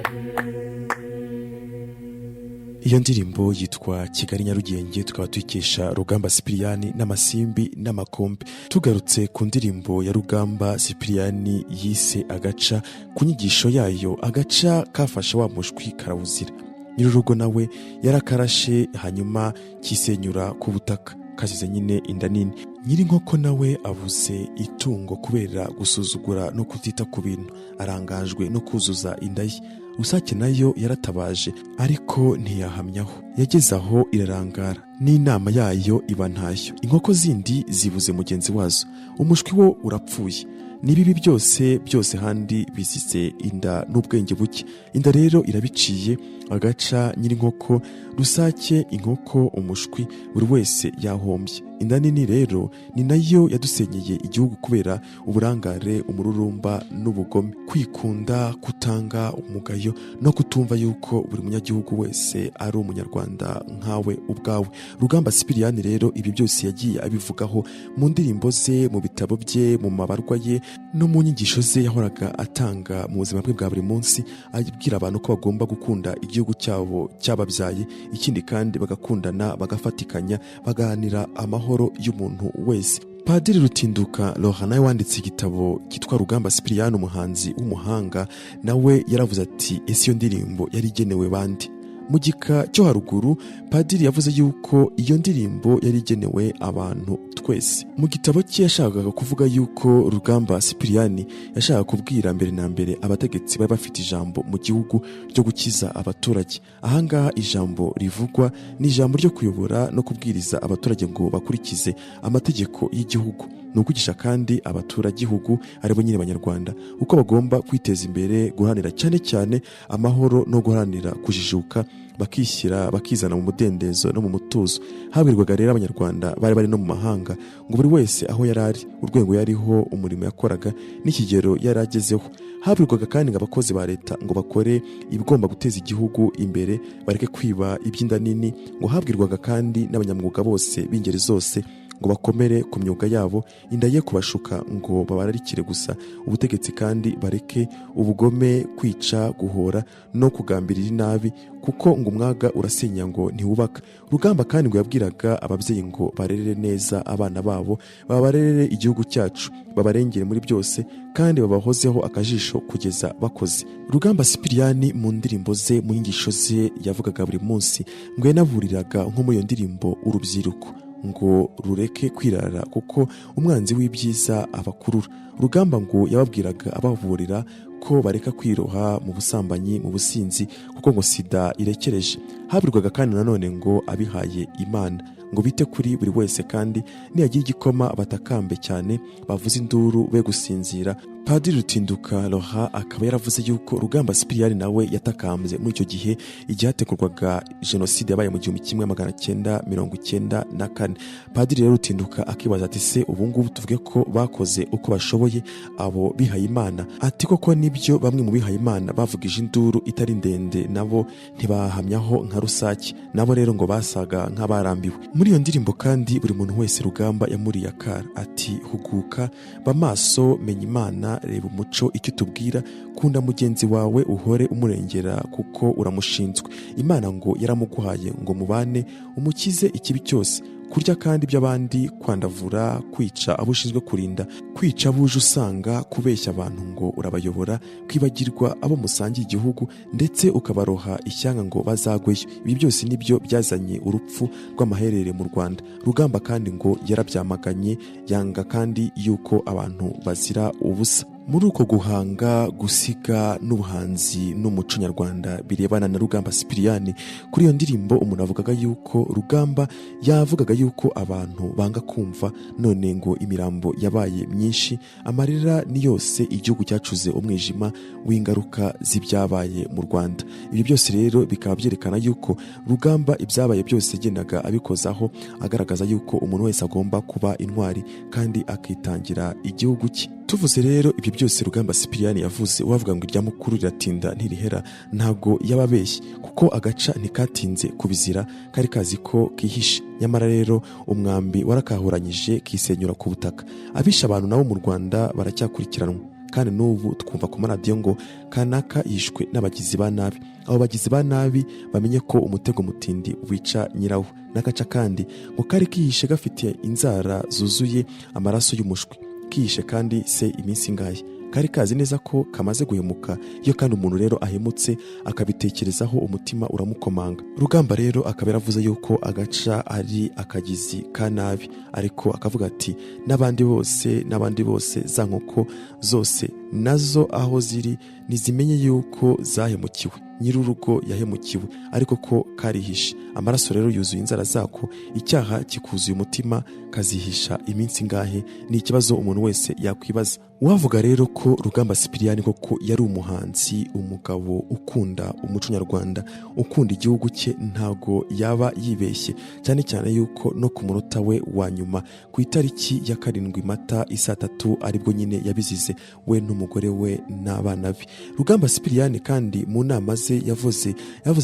Iyo ndirimbo yitwa Kigali Nyarugenge, tukaba tuyikesha Rugamba Sipiriyani n'Amasimbi n'Amakombe. Tugarutse ku ndirimbo ya Rugamba Sipiriyani yise Agaca, ku nyigisho yayo, agaca kafashe wa mushwi karawuzira, nyir'urugo nawe yarakarashe hanyuma kisenyura ku butaka, kasize nyine inda nini. Nyir'inkoko nawe abuze itungo kubera gusuzugura no kutita ku bintu, arangajwe no kuzuza inda ye. Rusake nayo yaratabaje ariko ntiyahamyaho, yageze aho irarangara n'inama yayo iba ntayo. Inkoko zindi zibuze mugenzi wazo, umushwi wo urapfuye. Ni bibi byose byose handi bizize inda n'ubwenge buke. Inda rero irabiciye, agaca, nyir'inkoko, rusake, inkoko, umushwi, buri wese yahombye. Inda nini rero ni nayo yadusenyeye igihugu kubera uburangare, umururumba n'ubugome, kwikunda, kutanga umugayo no kutumva yuko buri munyagihugu wese ari Umunyarwanda nkawe ubwawe. Rugamba Sipiriyani rero ibi byose yagiye abivugaho mu ndirimbo ze, mu bitabo bye, mu mabarwa ye no mu nyigisho ze yahoraga atanga mu buzima bwe bwa buri munsi, abwira abantu ko bagomba gukunda igihugu cyabo cyababyaye, ikindi kandi bagakundana, bagafatikanya, bagaharanira amahoro. amahoro y'umuntu wese. Padiri Rutinduka Laurent nawe wanditse igitabo cyitwa Rugamba Sipiriyani umuhanzi w'umuhanga, nawe yaravuze ati ese iyo ndirimbo yari igenewe bande? Mu gika cyo haruguru padiri yavuze yuko iyo ndirimbo yari igenewe abantu twese. Mu gitabo cye yashakaga kuvuga yuko Rugamba Sipiriyani yashakaga kubwira mbere na mbere abategetsi bari bafite ijambo mu gihugu ryo gukiza abaturage. Ahangaha ijambo rivugwa ni ijambo ryo kuyobora no kubwiriza abaturage ngo bakurikize amategeko y'igihugu. Ni ukwigisha kandi abaturagihugu aribo nyine Abanyarwanda uko bagomba kwiteza imbere, guharanira cyane cyane amahoro no guharanira kujijuka, bakishyira bakizana mu mudendezo no mu mutuzo. Habwirwaga rero Abanyarwanda bari bari no mu mahanga ngo buri wese aho yari ari, urwego yariho, umurimo yakoraga n'ikigero yari agezeho. Habwirwaga kandi ngo abakozi ba leta ngo bakore ibigomba guteza igihugu imbere, bareke kwiba iby'inda nini. Ngo habwirwaga kandi n'abanyamwuga bose b'ingeri zose ngo bakomere ku myuga yabo, inda ye kubashuka ngo babararikire gusa ubutegetsi, kandi bareke ubugome, kwica, guhora no kugambirira inabi, kuko ngo umwaga urasenya ngo ntiwubaka. Rugamba kandi ngo yabwiraga ababyeyi ngo barerere neza abana babo, babarerere igihugu cyacu, babarengere muri byose kandi babahozeho akajisho kugeza bakoze. Rugamba Sipiriyani mu ndirimbo ze, mu nyigisho ze yavugaga buri munsi, ngo yanaburiraga nko muri iyo ndirimbo urubyiruko ngo rureke kwirara kuko umwanzi w'ibyiza abakurura. Rugamba ngo yababwiraga ababurira ko bareka kwiroha mu busambanyi, mu businzi, kuko ngo sida irekereje. Habirwaga kandi nanone ngo abihaye Imana ngo bite kuri buri wese, kandi niyagira igikoma batakambe cyane, bavuze induru be gusinzira. Padiri Rutinduka Laurent akaba yaravuze yuko Rugamba Sipiriyani nawe yatakambye muri icyo gihe igihe hategurwaga jenoside yabaye mu 1994. Padiri rero Rutinduka akibaza ati se ubu ngubu tuvuge ko bakoze uko bashoboye abo bihaye Imana? Ati koko nibyo, bamwe mu bihaye Imana bavugije induru itari ndende, nabo ntibahamyaho nka rusake, nabo rero ngo basaga nk'abarambiwe. Muri iyo ndirimbo kandi buri muntu wese Rugamba yamuriye akara ati huguka, ba maso, menya Imana, reba umuco icyo utubwira, kunda mugenzi wawe uhore umurengera kuko uramushinzwe. Imana ngo yaramuguhaye ngo mubane, umukize ikibi cyose, kurya kandi iby'abandi, kwandavura, kwica abo ushinzwe kurinda, kwica abo uje usanga, kubeshya abantu ngo urabayobora, kwibagirwa abo musangiye igihugu, ndetse ukabaroha ishyanga ngo bazagweyo. Ibi byose nibyo byazanye urupfu rw'amaherere mu Rwanda. Rugamba kandi ngo yarabyamaganye, yanga kandi yuko abantu bazira ubusa. Muri uko guhanga, gusiga n'ubuhanzi n'umuco nyarwanda birebana na Rugamba Sipiriyani, kuri iyo ndirimbo umuntu avugaga yuko Rugamba yavugaga yuko abantu banga kumva, none ngo imirambo yabaye myinshi, amarira ni yose, igihugu cyacuze umwijima w'ingaruka z'ibyabaye mu Rwanda. Ibyo byose rero bikaba byerekana yuko Rugamba ibyabaye byose yagendaga abikozaho, agaragaza yuko umuntu wese agomba kuba intwari kandi akitangira igihugu cye. Tuvuze rero ibyo byose Rugamba Sipiriyani yavuze, wavuga ngo irya mukuru riratinda ntirihera, ntago yababeshye, kuko agaca ntikatinze kubizira, kari kazi ko kihishe. Nyamara rero umwambi warakahuranyije kisenyura ku butaka. Abishe abantu nabo mu Rwanda baracyakurikiranwa, kandi n'ubu twumva ku maradiyo ngo kanaka yishwe n'abagizi ba nabi. Abo bagizi ba nabi bamenye ko umutego mutindi wica nyirawo. N'agaca kandi ngo kari kihishe gafite inzara zuzuye amaraso y'umushwi, kihishe kandi se iminsi ingahe, kari kazi neza ko kamaze guhemuka. Iyo kandi umuntu rero ahemutse akabitekerezaho, umutima uramukomanga. Rugamba rero akaba yaravuze yuko agaca ari akagizi ka nabi, ariko akavuga ati n'abandi bose, n'abandi bose, za nkoko zose nazo aho ziri nizimenye yuko zahemukiwe, nyir'urugo yahemukiwe, ariko ko karihishe. Amaraso rero yuzuye inzara zako, icyaha kikuzuye umutima, kazihisha iminsi ingahe? Ni ikibazo umuntu wese yakwibaza. Wavuga rero ko Rugamba Sipiriyani koko yari umuhanzi, umugabo ukunda umuco nyarwanda, ukunda igihugu cye, ntago yaba yibeshye, cyane cyane yuko no ku munota we wa nyuma ku itariki ya 7 Mata isaa 3 aribwo nyine yabizize, we n'umugore we n'abana be. Rugamba Sipiriyani kandi mu nama ze yavuze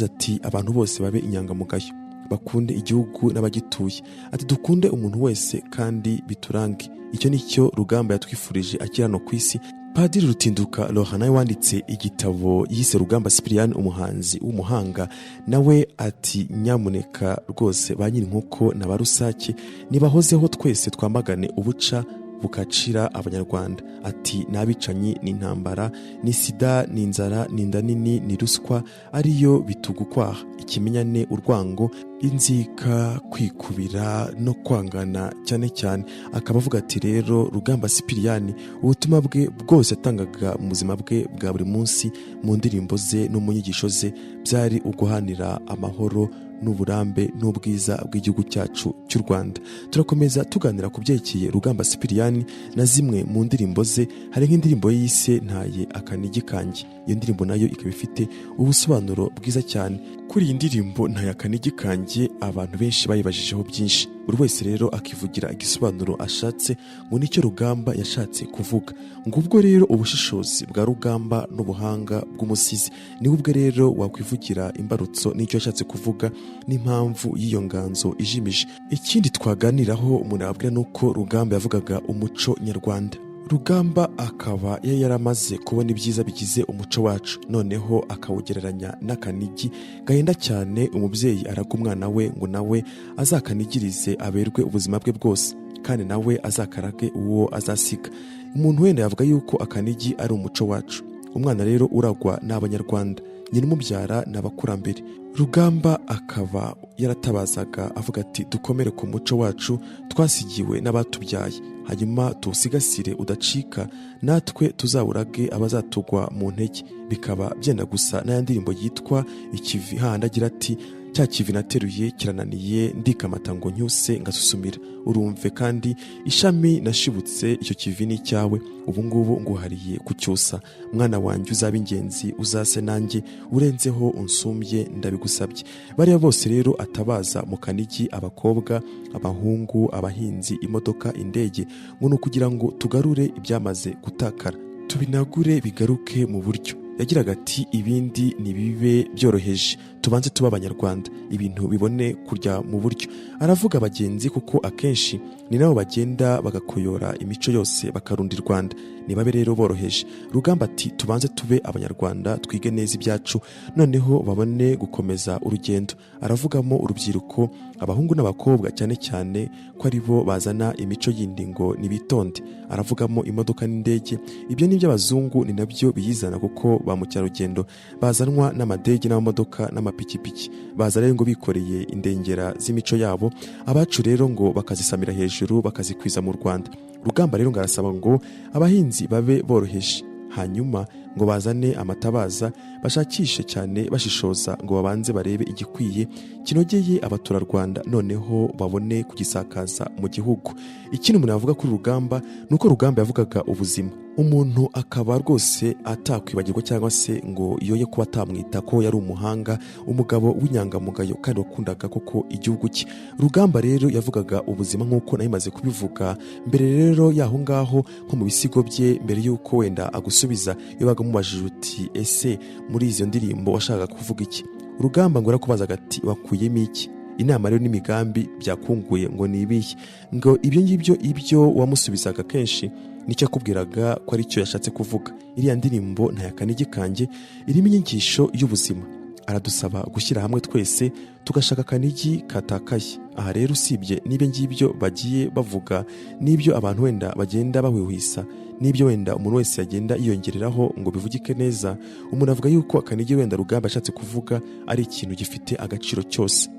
ati abantu bose babe inyangamugayo, bakunde igihugu n'abagituye, ati dukunde umuntu wese kandi biturange. Icyo ni cyo Rugamba yatwifurije akiri hano ku isi, Padiri Rutinduka Laurent nawe wanditse igitabo yise Rugamba Sipiriyani umuhanzi w'umuhanga, nawe ati nyamuneka rwose ba nyir'inkoko na ba rusake nibahozeho, twese twamagane ubuca bukacira Abanyarwanda. Ati n'abicanyi, ni intambara, ni sida, ni inzara, ni inda nini, ni ruswa ariyo bitugukwaha, ikimenyane, urwango, inzika, kwikubira no kwangana cyane cyane. Akaba avuga ati rero Rugamba Sipiriyani ubutumwa bwe bwose yatangaga mu buzima bwe bwa buri munsi, mu ndirimbo ze no mu nyigisho ze, byari uguhanira amahoro n'uburambe n'ubwiza bw'igihugu cyacu cy'u Rwanda. Turakomeza tuganira ku byerekeye Rugamba Sipiriyani na zimwe mu ndirimbo ze. Hari nk'indirimbo yise "Ntaye Akanigi Kanjye". Iyo ndirimbo nayo ikaba ifite ubusobanuro bwiza cyane. Kuri iyi ndirimbo "Ntaye Akanigi Kanjye", abantu benshi bayibajijeho byinshi, buri wese rero akivugira igisobanuro ashatse ngo nicyo Rugamba yashatse kuvuga. Ngubwo rero ubushishozi bwa Rugamba n'ubuhanga bw'umusizi. Niwe ubwe rero wakwivugira imbarutso n'icyo yashatse kuvuga n'impamvu y'iyo nganzo ijimije. Ikindi twaganiraho, umuntu yababwira, ni uko Rugamba yavugaga umuco nyarwanda. Rugamba akaba yari yaramaze kubona ibyiza bigize umuco wacu, noneho akawugereranya n'akanigi gahenda cyane umubyeyi araga umwana we ngo nawe azakanigirize aberwe ubuzima bwe bwose, kandi nawe azakarage uwo azasiga. Umuntu wenda yavuga yuko akanigi ari umuco wacu. Umwana rero uragwa ni Abanyarwanda, nyina umubyara ni abakurambere. Rugamba akaba yaratabazaga avuga ati dukomere ku muco wacu twasigiwe n'abatubyaye, hanyuma tuwusigasire udacika, natwe tuzawurage abazatugwa mu ntege. Bikaba byenda gusa n'aya ndirimbo yitwa "Ikivi", hahandi agira ati cya kivi nateruye kirananiye, ndikamata ngo ncyuse ngasusumira, urumve kandi ishami nashibutse, icyo kivi ni icyawe, ubu ngubu nguhariye kucyusa. Mwana wanjye, uzaba ingenzi, uzase nanjye, urenzeho unsumbye, ndabigusabye. Bariya bose rero atabaza mu kanigi, abakobwa, abahungu, abahinzi, imodoka, indege, ngo ni ukugira ngo tugarure ibyamaze gutakara, tubinagure bigaruke mu buryo. Yagiraga ati ibindi ntibibe byoroheje, tubanze tuba Abanyarwanda, ibintu bibone kujya mu buryo. Aravuga abagenzi kuko akenshi ni nabo bagenda bagakoyora imico yose bakarunda i Rwanda. Nibabe rero boroheje. Rugamba ati tubanze tube Abanyarwanda, twige neza ibyacu, noneho babone gukomeza urugendo. Aravugamo urubyiruko, abahungu n'abakobwa cyane cyane, ko ari bo bazana imico yindi, ngo nibitonde. Aravugamo imodoka n'indege, ibyo ni iby'abazungu, ni nabyo biyizana, kuko ba mukerarugendo bazanwa n'amadege n'amamodoka n'amapikipiki. Baza rero ngo bikoreye indengera z'imico yabo, abacu rero ngo bakazisamira hejuru, bakazikwiza mu Rwanda. Rugamba rero ngo arasaba ngo abahinzi babe boroheje, hanyuma ngo bazane amatabaza, bashakishe cyane bashishoza, ngo babanze barebe igikwiye kinogeye abaturarwanda, noneho babone kugisakaza mu gihugu. Ikindi umuntu yavuga kuri Rugamba ni uko Rugamba yavugaga ubuzima. Umuntu akaba rwose atakwibagirwa cyangwa se ngo yoye kuba atamwita ko yari umuhanga, umugabo w'inyangamugayo kandi wakundaga koko igihugu cye. Rugamba rero yavugaga ubuzima nk'uko nabimaze kubivuga mbere. Rero y'aho ngaho, nko mu bisigo bye, mbere y'uko wenda agusubiza, iyo baga mubajije uti ese muri izo ndirimbo washakaga kuvuga iki, Rugamba ngo yarakubazaga ati wakuyemo iki? Inama rero n'imigambi byakunguye ngo ni ibihe? Ngo ibyo ngibyo, ibyo wamusubizaga kenshi nicyo akubwiraga ko aricyo yashatse kuvuga. Iriya ndirimbo "Ntaye Akanigi Kanjye" irimo inyigisho y'ubuzima. Aradusaba gushyira hamwe twese tugashaka akanigi katakaye. Aha rero, usibye n'ibyo ngibyo bagiye bavuga, n'ibyo abantu wenda bagenda bahwihwisa, n'ibyo wenda umuntu wese yagenda yiyongereraho ngo bivugike neza, umuntu avuga yuko akanigi wenda Rugamba yashatse kuvuga ari ikintu gifite agaciro cyose.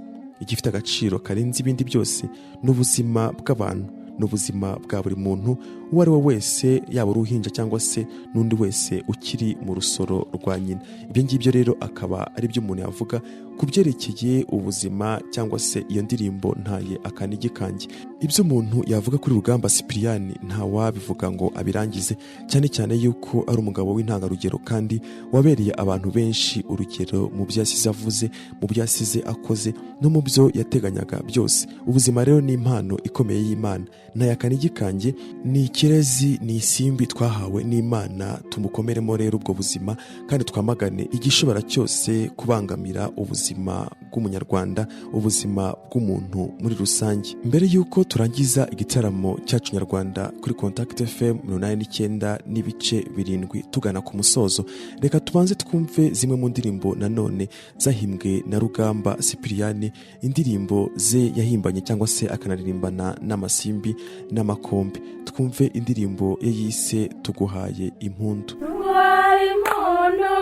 Igifite agaciro karenze ibindi byose ni ubuzima bw'abantu, ni ubuzima bwa buri muntu uwo ari we wese, yaba uruhinja cyangwa se n'undi wese ukiri mu rusoro rwa nyina. Ibyo ngibyo rero akaba ari byo umuntu yavuga ku byerekeye ubuzima cyangwa se iyo ndirimbo "Ntaye Akanigi Kanjye". Ibyo umuntu yavuga kuri Rugamba Sipiriyani ntawabivuga ngo abirangize, cyane cyane yuko ari umugabo w'intangarugero kandi wabereye abantu benshi urugero mu byo yasize avuze, mu byo yasize akoze no mu byo yateganyaga byose. Ubuzima rero ni impano ikomeye y'Imana. "Ntaye Akanigi Kanjye" ni Ikirezi ni isimbi twahawe n'Imana, tumukomeremo rero ubwo buzima kandi twamagane igishobora cyose kubangamira ubuzima bw'umunyarwanda, ubuzima bw'umuntu muri rusange. Mbere y'uko turangiza igitaramo cyacu nyarwanda kuri Contact FM 89.7 tugana ku musozo, reka tubanze twumve zimwe mu ndirimbo nanone zahimbwe na Rugamba Sipiriyani, indirimbo ze yahimbanye cyangwa se akanaririmbana n'Amasimbi n'Amakombe. Twumve indirimbo ye yise "Tuguhaye Impundu". Tuguhaye impundu,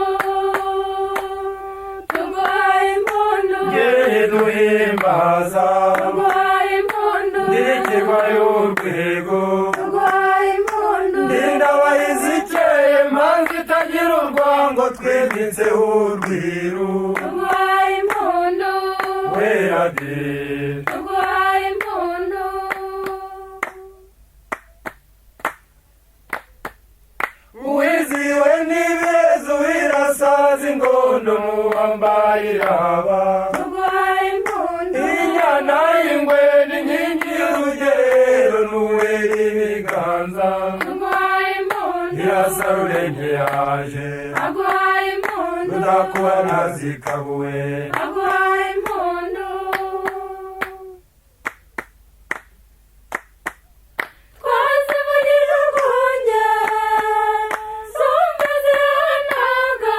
tuguhaye impundu. Ngere duhimbaza. Tuguhaye impundu. Ndikirwa y'urwego. Tuguhaye impundu. Ndindabahizi ikeye, manzi itagira urwango, twimitseho urwiru. Tuguhaye impundu. Wera de! Tuguhaye impundu. Uwiziwe n'ibeza, uwirasaza ingondo mu wambaye iraba. Tuguhaye impundu. Inyana y'ingwe n'inkingi y'urugerero n'uwera ibiganza. Tuguhaye impundu. Irasarurenge yaje. Aguhaye impundu. Rudakuba ntazikabuwe. Aguhaye impundu. Twazivugije urwunge, zumva ziranaga,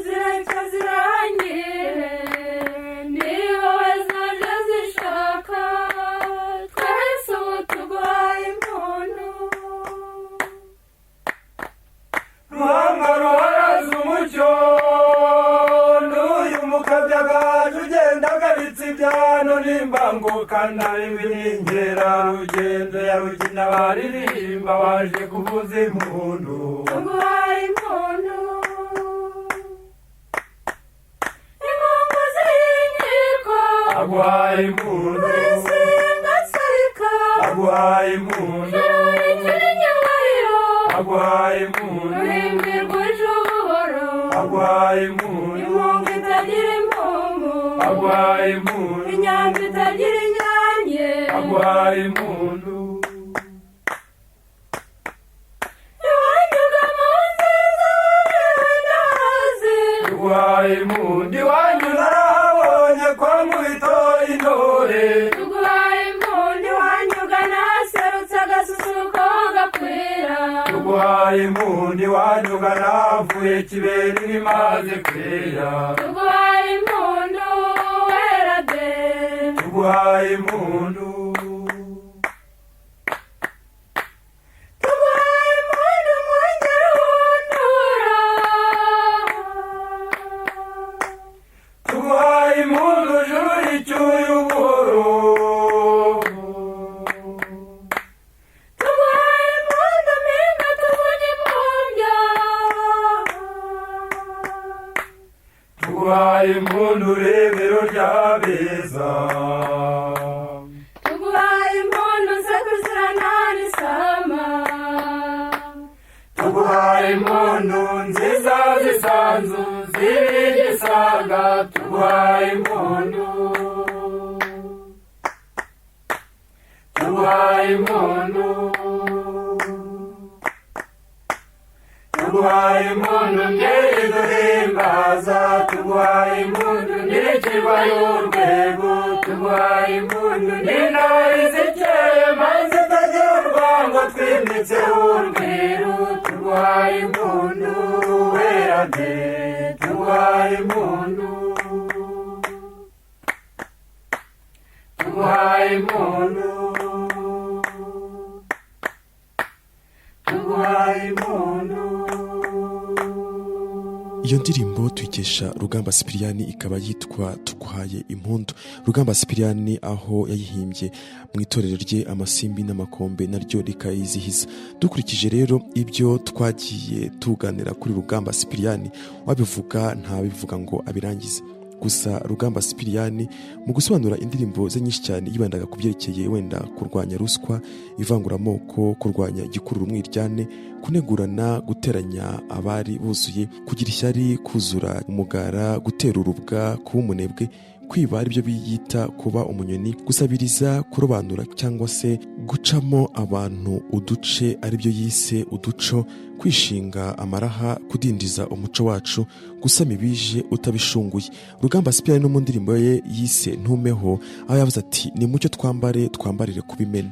ziracya zirangire, ni wowe zaje zishaka, twese ubu tuguhaye impundu. Ruhanga ruharaze umucyo, n'uyu mukabyagaju ugenda agaritse ibyano n'imbangukana rugendo ya rugina baririmba baje kuvuza impundu. Tuguhaye impundu. Inkungu z'inkiko. Aguhaye impundu. Urisingasarika. Aguhaye impundu. Rurikira inyubahiro. Aguhaye impundu. Ruhimbirwa ejo buhoro. Aguhaye impundu. Impungu itagira impungu. Aguhaye impundu. Inyanja itagira inyange. Aguhaye impundu. Iwanyuga mu nziza wewe ndahazi. Aguhaye impundu, iwanyu narahabonye kwa Nkubito intore. Tuguhaye impundu, iwanyuga naserutse agasusuruko gakwira. Tuguhaye impundu, iwanyu ganavuye kibera ibimaze kwera. Tuguhaye impundu, wera de! Tuguhaye impundu. Tuguhaye impundu, mwongere uhundura. Tuguhaye impundu, juru ricyuye ubuhoro. Tuguhaye impundu, mpinga tubonye impumbya. Tuguhaye impundu, rebero ry'abeza. Tuguhaye impundu, nsekuzirana n'isama. Tuguhaye impundu nziza zisanzu z'ibigisaga, tuguhaye impundu, tuguhaye impundu, tuguhaye impundu, mbyeyi duhimbaza, tuguhaye impundu, ntirikirwa y'urwego, tuguhaye impundu, n'intore zikeye maze itagira urwango, twimitse urwiru, tuguhaye impundu, wera de! Tuguhaye impundu, tuguhaye impundu, tuguhaye impundu. Iyo ndirimbo tuyikesha Rugamba Sipiriyani, ikaba yitwa "Tuguhaye Impundu". Rugamba Sipiriyani aho yayihimbye mu itorero rye Amasimbi n'Amakombe, naryo rikayizihiza. Dukurikije rero ibyo twagiye tuganira kuri Rugamba Sipiriyani, wabivuga ntabivuga ngo abirangize. Gusa Rugamba Sipiriyani mu gusobanura indirimbo ze nyinshi cyane yibandaga ku byerekeye wenda kurwanya ruswa, ivanguramoko, kurwanya igikurura umwiryane, kunegurana, guteranya abari buzuye, kugira ishyari, kuzura umugara, gutera urubwa, kuba umunebwe, Kwiba aribyo biyita kuba umunyoni, gusabiriza, kurobanura cyangwa se gucamo abantu uduce aribyo yise uduco, kwishinga amaraha, kudindiza umuco wacu, gusama ibije utabishunguye. Rugamba Sipiriyani no mu ndirimbo ye yise "Ntumeho", aho yavuze ati: "Nimucyo twambare, twambarire kubimena.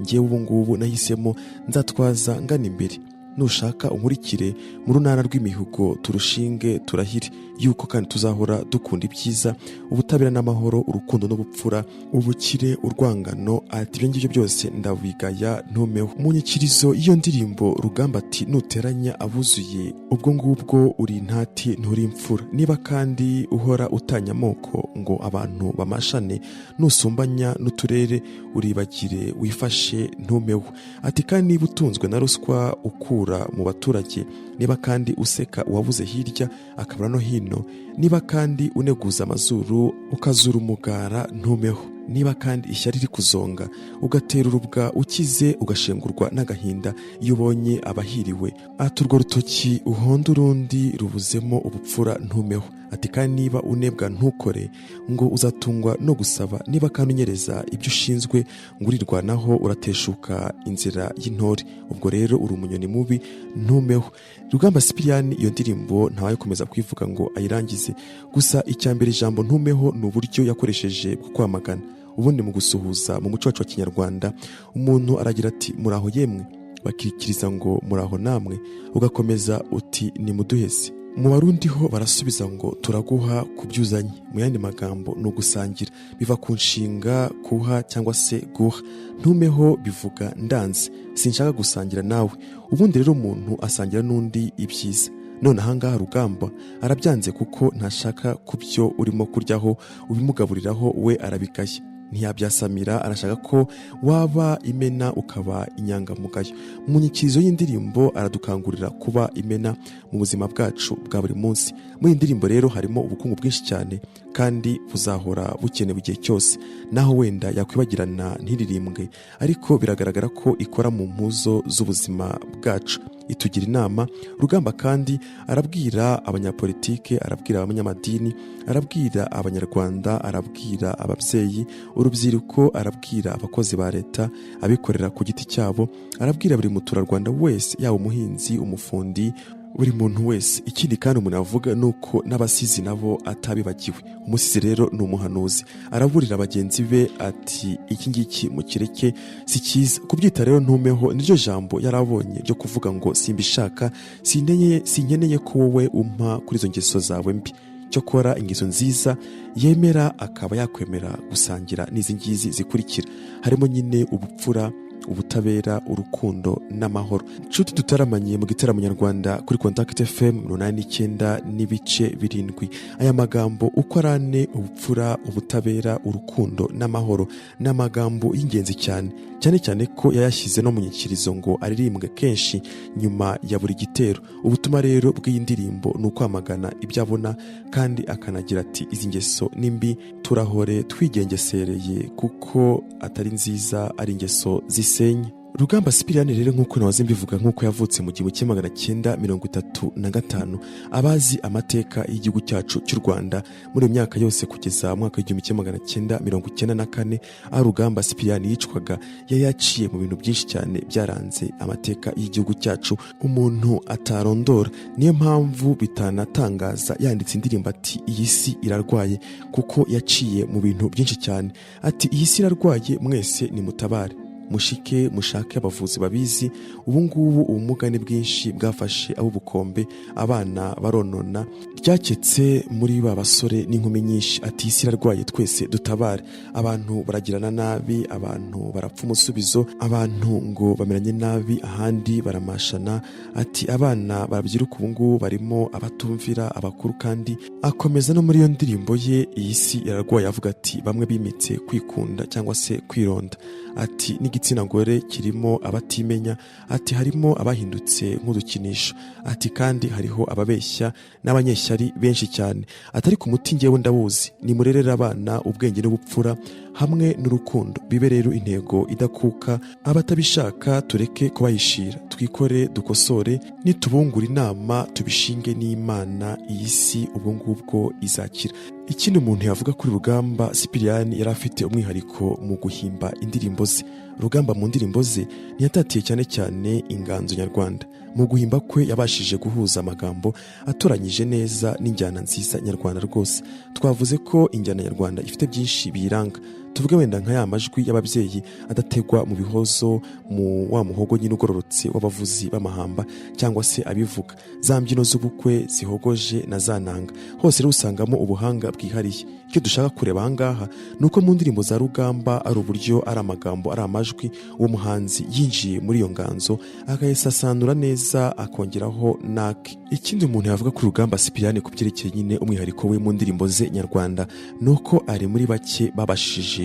Ngewe ubu ngubu nahisemo, nzatwaza ngana imbere. Nushaka unkurikire mu runana rw'imihigo, turushinge turahire yuko kandi tuzahora dukunda ibyiza, ubutabera n'amahoro, urukundo n'ubupfura, ubukire, urwangano." Ati: "Ibyo ngibyo byose ndabigaya, ntumeho." Mu nyikirizo y'iyo ndirimbo, Rugamba ati: "Nuteranya abuzuye, ubwo ngubwo uri intati, nturi imfura. Niba kandi uhora utanya amoko ngo abantu bamashane, nusumbanya n'uturere, uribagire wifashe, ntumeho." Ati: "Kandi niba utunzwe na ruswa ukura mu baturage, niba kandi useka uwabuze hirya akabura no hino, niba kandi uneguza amazuru ukazura umugara, ntumeho. Niba kandi ishyari rikuzonga, ugatera urubwa ukize, ugashengurwa n'agahinda iyo ubonye abahiriwe," ati, "urwo rutoki uhonda urundi rubuzemo ubupfura, ntumeho." Ati: "Kandi niba unebwa ntukore ngo uzatungwa no gusaba, niba kandi unyereza ibyo ushinzwe ngo urirwanaho, urateshuka inzira y'intore, ubwo rero uri umunyoni mubi, ntumeho." Rugamba Sipiriyani iyo ndirimbo ntawayikomeza kwivuga ngo ayirangize. Gusa icya mbere, ijambo "ntumeho" ni uburyo yakoresheje bwo kwamagana. Ubundi mu gusuhuza mu muco wacu wa Kinyarwanda, umuntu aragira ati: "Muraho yemwe?" Bakikiriza ngo: "Muraho namwe." Ugakomeza uti: "Nimuduheze." Mu Barundi ho barasubiza ngo: "Turaguha ku byo uzanye." Mu yandi magambo ni ugusangira. Biva ku nshinga kuha cyangwa se guha. "Ntumeho" bivuga ndanze, sinshaka gusangira nawe. Ubundi rero umuntu asangira n'undi ibyiza. None ahangaha Rugamba arabyanze kuko ntashaka ku byo urimo kuryaho ubimugaburiraho, we arabigaya, ntiyabyasamira, arashaka ko waba imena, ukaba inyangamugayo. Mu nyikirizo y'indirimbo aradukangurira kuba imena mu buzima bwacu bwa buri munsi. Muri iyi ndirimbo rero harimo ubukungu bwinshi cyane kandi buzahora bukenewe igihe cyose. Naho wenda yakwibagirana ntiririmbwe, ariko biragaragara ko ikora mu mpuzo z'ubuzima bwacu, itugira inama. Rugamba kandi arabwira abanyapolitike, arabwira abanyamadini, arabwira Abanyarwanda, arabwira ababyeyi, urubyiruko, arabwira abakozi ba leta, abikorera ku giti cyabo, arabwira buri muturarwanda wese, yaba umuhinzi, umufundi, buri muntu wese. Ikindi kandi umuntu avuga ni uko n'abasizi nabo atabibagiwe. Umusizi rero ni umuhanuzi, araburira bagenzi be ati: "Iki ngiki mukireke, si cyiza." Kubyita rero "ntumeho" niryo jambo yarabonye ryo kuvuga ngo simbishaka, sinkeneye ko wowe umpa kuri izo ngeso zawe mbi. Cyokora ingeso nziza yemera akaba yakwemera gusangira n'izi ngizi zikurikira, harimo nyine ubupfura, ubutabera, urukundo n'amahoro. Nshuti dutaramanye mu gitaramo nyarwanda kuri Contact FM 89.7, aya magambo uko ari ane, ubupfura, ubutabera, urukundo n'amahoro, ni amagambo y'ingenzi cyane, cyane cyane ko yayashyize no mu nyikirizo ngo aririmbwe kenshi nyuma ya buri gitero. Ubutumwa rero bw'iyi ndirimbo ni ukwamagana ibyo abona, kandi akanagira ati: "Izi ngeso ni mbi, turahore twigengesereye kuko atari nziza, ari ingeso zisenya." Rugamba Sipiriyani rero, nk'uko nahoze mbivuga, nk'uko yavutse mu 1935, abazi amateka y'igihugu cyacu cy'u Rwanda muri iyo myaka yose kugeza mu mwaka w'1994 aho Rugamba Sipiriyani yicwaga, yari yaciye mu bintu byinshi cyane byaranze amateka y'igihugu cyacu umuntu atarondora. Niyo mpamvu bitanatangaza yanditse indirimbo ati: "Iyi si irarwaye", kuko yaciye mu bintu byinshi cyane. Ati: "Iyi si irarwaye, mwese nimutabare, mushike mushake abavuzi babizi. Ubu ngubu ubumuga ni bwinshi bwafashe ab'ubukombe, abana baronona, ryaketse muri ba basore n'inkumi nyinshi." Ati: "Isi irarwaye, twese dutabare. Abantu baragirana nabi, abantu barapfa umusubizo, abantu ngo bameranye nabi, ahandi baramashana." Ati: "Abana babyiruka ubu ngubu barimo abatumvira abakuru." Kandi akomeza no muri iyo ndirimbo ye "Iyi si irarwaye" avuga ati: "Bamwe bimitse kwikunda cyangwa se kwironda." Ati: "N'igitsina gore kirimo abatimenya." Ati: "Harimo abahindutse nk'udukinisho." Ati: "Kandi hariho ababeshya n'abanyeshyari benshi cyane." Ati: "Ariko umuti ngewe ndawuzi, nimurerere abana ubwenge n'ubupfura hamwe n'urukundo, bibe rero intego idakuka. Abatabishaka tureke kubayishira, twikore dukosore, nitubungura inama tubishinge n'Imana, iyi si ubwo ngubwo izakira." Ikindi umuntu yavuga kuri Rugamba Sipiriyani, yari afite umwihariko mu guhimba indirimbo ze. Rugamba mu ndirimbo ze ntiyatatiye cyane cyane inganzo nyarwanda. Mu guhimba kwe yabashije guhuza amagambo atoranyije neza n'injyana nziza nyarwanda. Rwose twavuze ko injyana nyarwanda ifite byinshi biyiranga. Tuvuge wenda nka ya majwi y'ababyeyi adategwa mu bihozo, mu wa muhogo nyine ugororotse w'abavuzi b'amahamba cyangwa se abivuga, za mbyino z'ubukwe zihogoje na za nanga. Hose rero usangamo ubuhanga bwihariye. Icyo dushaka kureba ahangaha ni uko mu ndirimbo za Rugamba ari uburyo, ari amagambo, ari amajwi, uwo muhanzi yinjiye muri iyo nganzo akayisasanura neza, akongeraho nake. Ikindi umuntu yavuga kuri Rugamba Sipiriyani ku byerekeye nyine umwihariko we mu ndirimbo ze nyarwanda ni uko ari muri bake babashije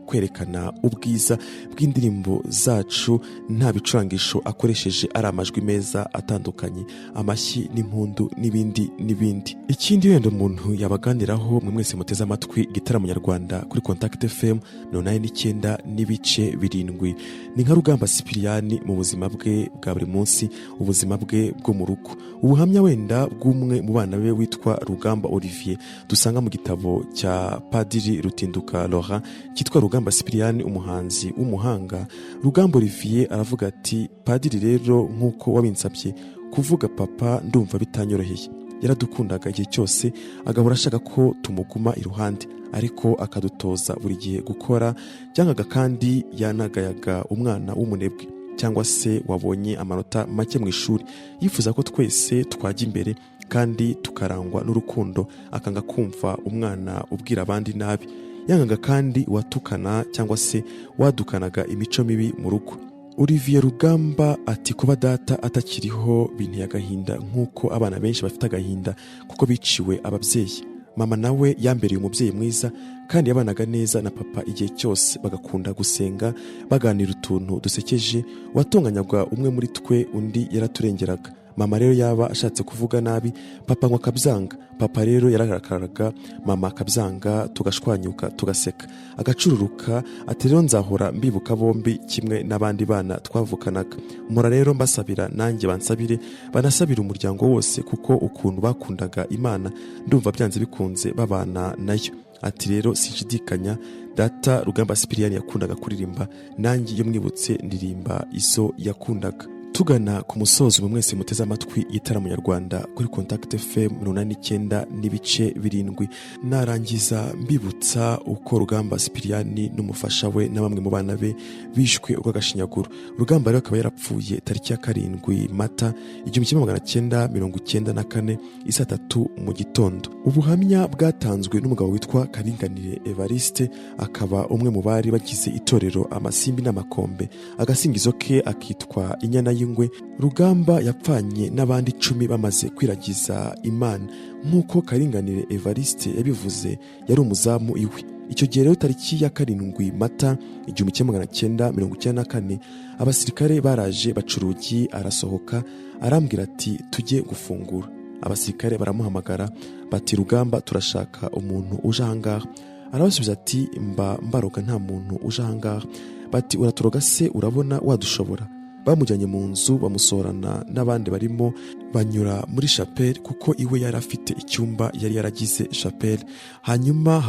kwerekana ubwiza bw'indirimbo zacu nta bicurangisho akoresheje, ari amajwi meza atandukanye, amashyi n'impundu n'ibindi n'ibindi. Ikindi wenda umuntu yabaganiraho, mwe mwese muteze amatwi Igitaramo Nyarwanda kuri Contact FM 89.7, ni nka Rugamba Sipiriyani mu buzima bwe bwa buri munsi, ubuzima bwe bwo mu rugo. Ubuhamya wenda bw'umwe mu bana be witwa Rugamba Olivier dusanga mu gitabo cya Padiri Rutinduka Laurent cyitwa Rugamba Sipiriyani, umuhanzi w'umuhanga. Rugamba Olivier aravuga ati: "Padiri rero, nk'uko wabinsabye, kuvuga papa ndumva bitanyoroheye. Yaradukundaga igihe cyose, agahora ashaka ko tumuguma iruhande, ariko akadutoza buri gihe gukora. Byangaga kandi yanagayaga umwana w'umunebwe cyangwa se wabonye amanota make mu ishuri. Yifuza ko twese twajya imbere kandi tukarangwa n'urukundo, akanga kumva umwana ubwira abandi nabi. Yangaga kandi uwatukana cyangwa se wadukanaga imico mibi mu rugo." Olivier Rugamba ati: "Kuba data atakiriho binteye agahinda nk'uko abana benshi bafite agahinda kuko biciwe ababyeyi. Mama nawe yambereye umubyeyi mwiza kandi yabanaga neza na papa igihe cyose, bagakunda gusenga, baganira utuntu dusekeje. Watonganyaga umwe muri twe, undi yaraturengeraga. Mama rero yaba ashatse kuvuga nabi papa ngo akabyanga. Papa rero yararakaraga, mama akabyanga, tugashwanyuka, tugaseka, agacururuka." Ati: "Rero nzahora mbibuka bombi kimwe n'abandi bana twavukanaga. Mpora rero mbasabira, nanjye bansabire, banasabire umuryango wose, kuko ukuntu bakundaga Imana ndumva byanze bikunze babana nayo." Ati: "Rero sinshidikanya, data Rugamba Sipiriyani yakundaga kuririmba, nanjye iyo mwibutse ndirimba izo yakundaga." Tugana ku musozo, mwe mwese muteze amatwi Igitaramo Nyarwanda kuri Contact FM 89.7, narangiza mbibutsa uko Rugamba Sipiriyani n'umufasha we na bamwe mu bana be bishwe urw'agashinyaguro. Rugamba rero akaba yarapfuye tariki ya 7 Mata 1994, isaa 3 mu gitondo. Ubuhamya bwatanzwe n'umugabo witwa Karinganire Evariste, akaba umwe mu bari bagize itorero Amasimbi n'Amakombe, agasingizo ke akitwa Inyana y'Ingwe. Rugamba yapfanye n'abandi 10 bamaze kwiragiza Imana. Nk'uko Karinganire Evariste yabivuze, yari umuzamu iwe icyo gihe. Rero tariki ya 7 Mata 1994, abasirikare baraje baca urugi, arasohoka, arambwira ati: "Tujye gufungura." Abasirikare baramuhamagara bati: "Rugamba, turashaka umuntu uje ahangaha." Arabasubiza ati: "Mba mbaroga, nta muntu uje ahangaha." Bati: "Uraturoga se? Urabona wadushobora?" Bamujyanye mu nzu, bamusohorana n'abandi barimo, banyura muri chapelle, kuko iwe yari afite icyumba yari yaragize chapelle, hanyuma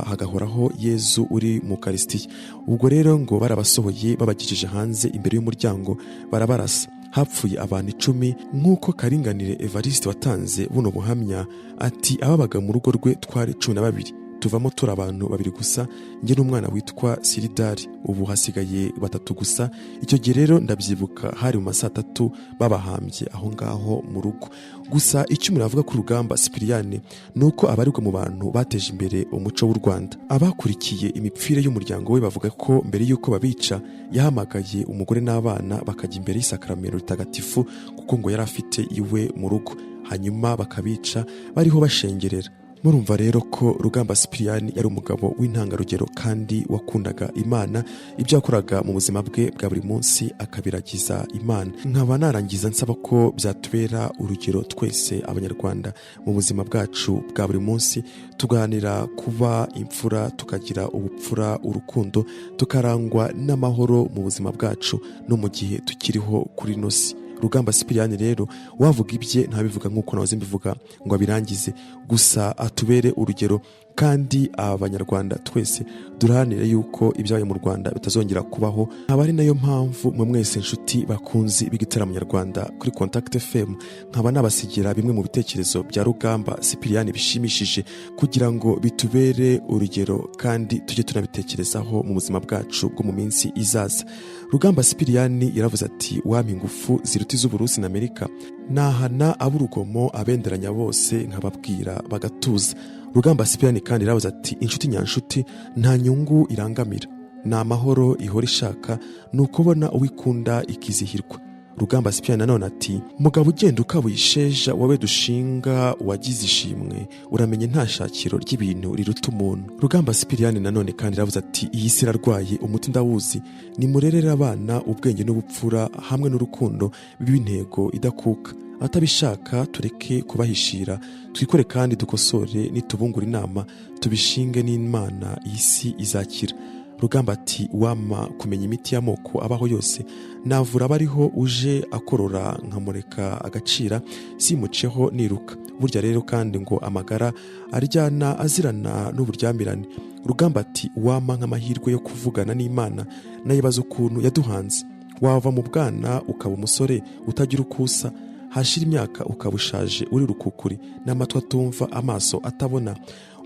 hagahoraho Yezu uri mu Karisitiya. Ubwo rero ngo barabasohoye, babagejeje hanze imbere y'umuryango barabarasa. Hapfuye abantu 10. Nk'uko Karinganire Evariste watanze buno buhamya, ati: "Ababaga mu rugo rwe twari 12, tuvamo turi abantu babiri gusa, njye n'umwana witwa Siridari. Ubu hasigaye batatu gusa." Icyo gihe rero ndabyibuka, hari mu ma saa 3 babahambye aho ngaho mu rugo. Gusa icyo umuntu avuga ku Rugamba Sipiriyani ni uko abarirwa mu bantu bateje imbere umuco w'u Rwanda. Abakurikiye imipfire y'umuryango we bavuga ko mbere y'uko babica yahamagaye umugore n'abana bakajya imbere y'isakaramento ritagatifu, kuko ngo yari afite iwe mu rugo, hanyuma bakabica bariho bashengerera. Murumva rero ko Rugamba Sipiriyani yari umugabo w'intangarugero kandi wakundaga Imana, ibyo yakoraga mu buzima bwe bwa buri munsi akabiragiza Imana. Nkaba narangiza nsaba ko byatubera urugero twese Abanyarwanda mu buzima bwacu bwa buri munsi, tuganira kuba imfura, tukagira ubupfura, urukundo, tukarangwa n'amahoro mu buzima bwacu no mu gihe tukiriho kuri ino si. Rugamba Sipiriyani rero wavuga ibye ntabivuga nk'uko nahoze mbivuga ngo abirangize, gusa atubere urugero, kandi abanyarwanda twese duharanire yuko ibyabaye mu Rwanda bitazongera kubaho. Nkaba ari nayo mpamvu mwe mwese inshuti bakunzi b'igitaramo nyarwanda kuri Contact FM, nkaba nabasigira bimwe mu bitekerezo bya Rugamba Sipiriyani bishimishije kugira ngo bitubere urugero kandi tujye tunabitekerezaho mu buzima bwacu bwo mu minsi izaza. Rugamba Sipiriyani yaravuze ati: "Wampa ingufu ziruta iz'Uburusi na Amerika, nahana ab'urugomo, abenderanya bose nkababwira bagatuza." Rugamba Sipiriyani kandi yaravuze ati: "Inshuti nyanshuti nta nyungu irangamira, ni amahoro ihora ishaka, ni ukubona uwikunda ikizihirwa." Rugamba Sipiriyani nanone ati: "Mugabo ugenda ukabuye isheja, wowe dushinga wagize ishimwe, uramenye nta shakiro ry'ibintu riruta umuntu." Rugamba Sipiriyani nanone kandi yaravuze ati: "Iyi si irarwaye, umuti ndawuzi, nimurerere abana ubwenge n'ubupfura hamwe n'urukundo, bibe intego idakuka. Atabishaka tureke kubahishira, twikore kandi dukosore, nitubungura inama tubishinge n'Imana, iyi si izakira." Rugamba ati: "Wama kumenya imiti y'amoko abaho yose, navura abariho, uje akorora nkamureka agacira, simuceho niruka." Burya rero kandi ngo amagara aryana azirana n'uburyamirane. Rugamba ati: "Wama nk'amahirwe yo kuvugana n'Imana, nayibaza ukuntu yaduhanze. Wava mu bwana ukaba umusore utagira uko usa, hashira imyaka ukaba ushaje uri rukukuri, n'amatwi atumva, amaso atabona."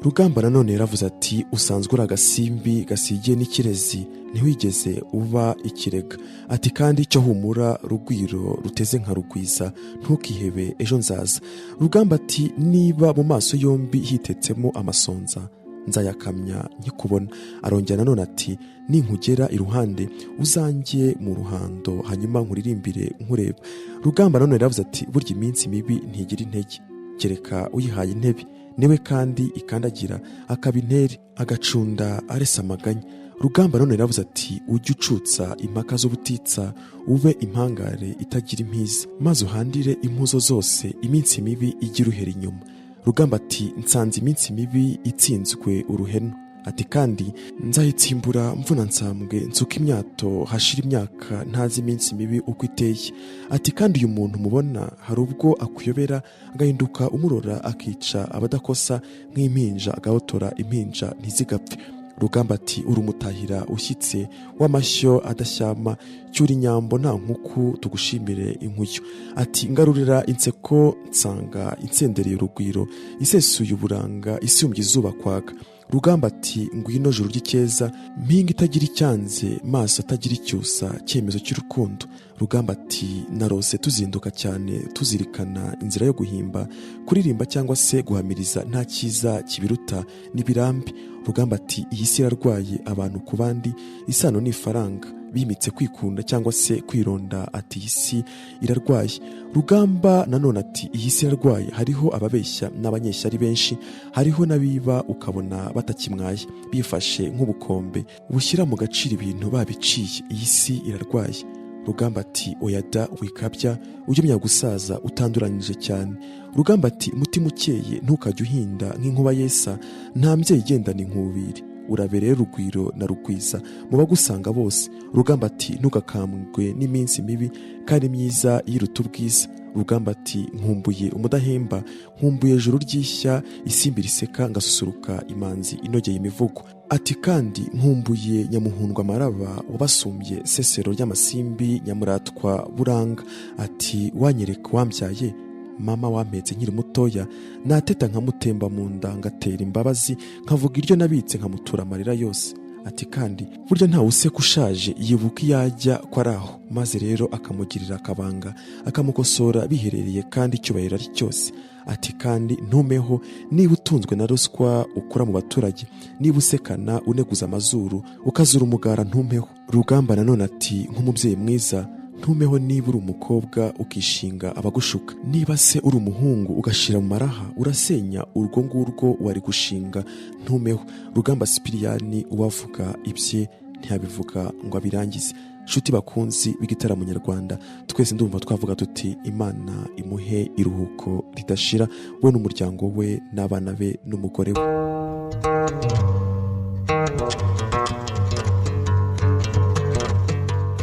Rugamba nanone yaravuze ati: "Usanzwe uri agasimbi gasigiye n'ikirezi, ntiwigeze uba ikirega." Ati kandi: "Icyo humura Rugwiro ruteze nka Rugwiza, ntukihebe, ejo nzaza." Rugamba ati: "Niba mu maso yombi hitetsemo amasonza, nzayakamya nkikubona." Arongera nanone ati: "Ninkugera iruhande uzanjye mu ruhando, hanyuma nkuririmbire nkureba." Rugamba nanone yaravuze ati: "Burya iminsi mibi ntigira intege, kereka uyihaye intebe, niwe kandi ikandagira akaba intere, agacunda aresa amaganya." Rugamba nanone yaravuze ati: "Ujye ucutsa impaka z'ubutitsa, ube impangare itagira impiza, maze uhandire impuzo zose, iminsi mibi ijye iruhera inyuma." Rugamba ati: "Nsanze iminsi mibi itsinzwe uruhenu." Ati kandi: "Nzayitsimbura mvuna nsambwe, nsuka imyato, hashira imyaka ntazi iminsi mibi uko iteye." Ati kandi: "Uyu muntu mubona hari ubwo akuyobera, agahinduka umurora, akica abadakosa nk'impinja, agahotora impinja ntizigapfe." Rugamba ati: "Urumutahira ushyitse w'amashyo adashyama, cyura inyambo nta nkuku, tugushimire inkuyo." Ati: "Ngarurira inseko nsanga insendereye urugwiro, isesuye uburanga, isumbye izuba kwaka." Rugamba ati: "Ngwino juru ry'icyeza, mpinga itagira icyanze, maso atagira icyusa, cyemezo cy'urukundo." Rugamba ati: "Narose tuzinduka cyane tuzirikana inzira yo guhimba, kuririmba cyangwa se guhamiriza, nta cyiza kibiruta n'ibirambi." Rugamba ati: "Iyi si irarwaye, abantu ku bandi, isano ni ifaranga, bimitse kwikunda cyangwa se kwironda." Ati: "Iyi si irarwaye." Rugamba nanone ati: "Iyi si irarwaye, hariho ababeshya n'abanyeshyari benshi, hariho n'abiba ukabona batakimwaye, bifashe nk'ubukombe bushyira mu gaciro ibintu babiciye. Iyi si irarwaye." Rugamba ati: "Oya da, wikabya, ujye umenya gusaza utanduranyije cyane." Rugamba ati: "Umutima ukeye ntukajye uhinda nk'inkuba yesa, nta mbyeyi igendana inkubiri, urabereye Rugwiro na Rugwiza mu bagusanga bose." Rugamba ati: "Ntugakambwe n'iminsi mibi, kandi myiza yiruta ubwiza." Rugamba ati: "Nkumbuye umudahemba, nkumbuye juru ry'ishya, isimbi riseka ngasusuruka, imanzi inogeye imivugo." Ati kandi: "Nkumbuye Nyamuhundwa amaraba wabasumbye, sesero ry'amasimbi, nyamuratwa buranga." Ati: "Wanyereka wambyaye, mama wampetse nkiri mutoya, nateta nkamutemba mu nda, ngatera imbabazi, nkavuga iryo nabitse, nkamutura amarira yose." Ati kandi: "Burya ntawe useka ushaje, yibuka iyo ajya ko ari aho, maze rero akamugirira akabanga, akamukosora biherereye, kandi icyubahiro ari cyose." Ati kandi: "Ntumeho niba utunzwe na ruswa ukura mu baturage, niba usekana uneguza amazuru ukazura umugara, ntumpeho." Rugamba nanone ati: "Nk'umubyeyi mwiza, ntumeho niba uri umukobwa ukishinga abagushuka, niba se uri umuhungu ugashira mu maraha, urasenya urwo ngurwo wari gushinga, ntumeho." Rugamba Sipiriyani uwavuga ibye ntiyabivuga ngo abirangize. Nshuti bakunzi b'igitaramo nyarwanda, twese ndumva twavuga tuti: Imana imuhe iruhuko ridashira, we n'umuryango we n'abana be n'umugore we.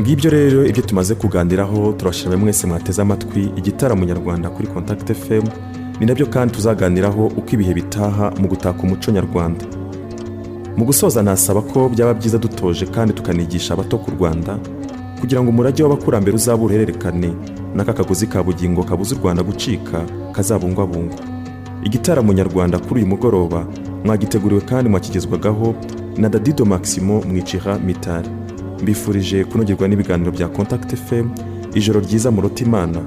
Ngibyo rero ibyo tumaze kuganiraho. Turabashimira mwese mwateze amatwi igitaramo nyarwanda kuri Contact FM. Ni nabyo kandi tuzaganiraho uko ibihe bitaha mu gutaka umuco nyarwanda. Mu gusoza, nasaba ko byaba byiza dutoje kandi tukanigisha abato ku Rwanda, kugira ngo umurage w'abakurambere uzabe uruhererekane, n'aka kagozi ka bugingo kabuza u Rwanda gucika kazabungwabungwa. Igitaramo nyarwanda kuri uyu mugoroba mwagiteguriwe kandi mwakigezwagaho na Dadido Maximo Mwicira Mitari. Mbifurije kunogerwa n'ibiganiro bya Contact FM. Ijoro ryiza, muruta Imana.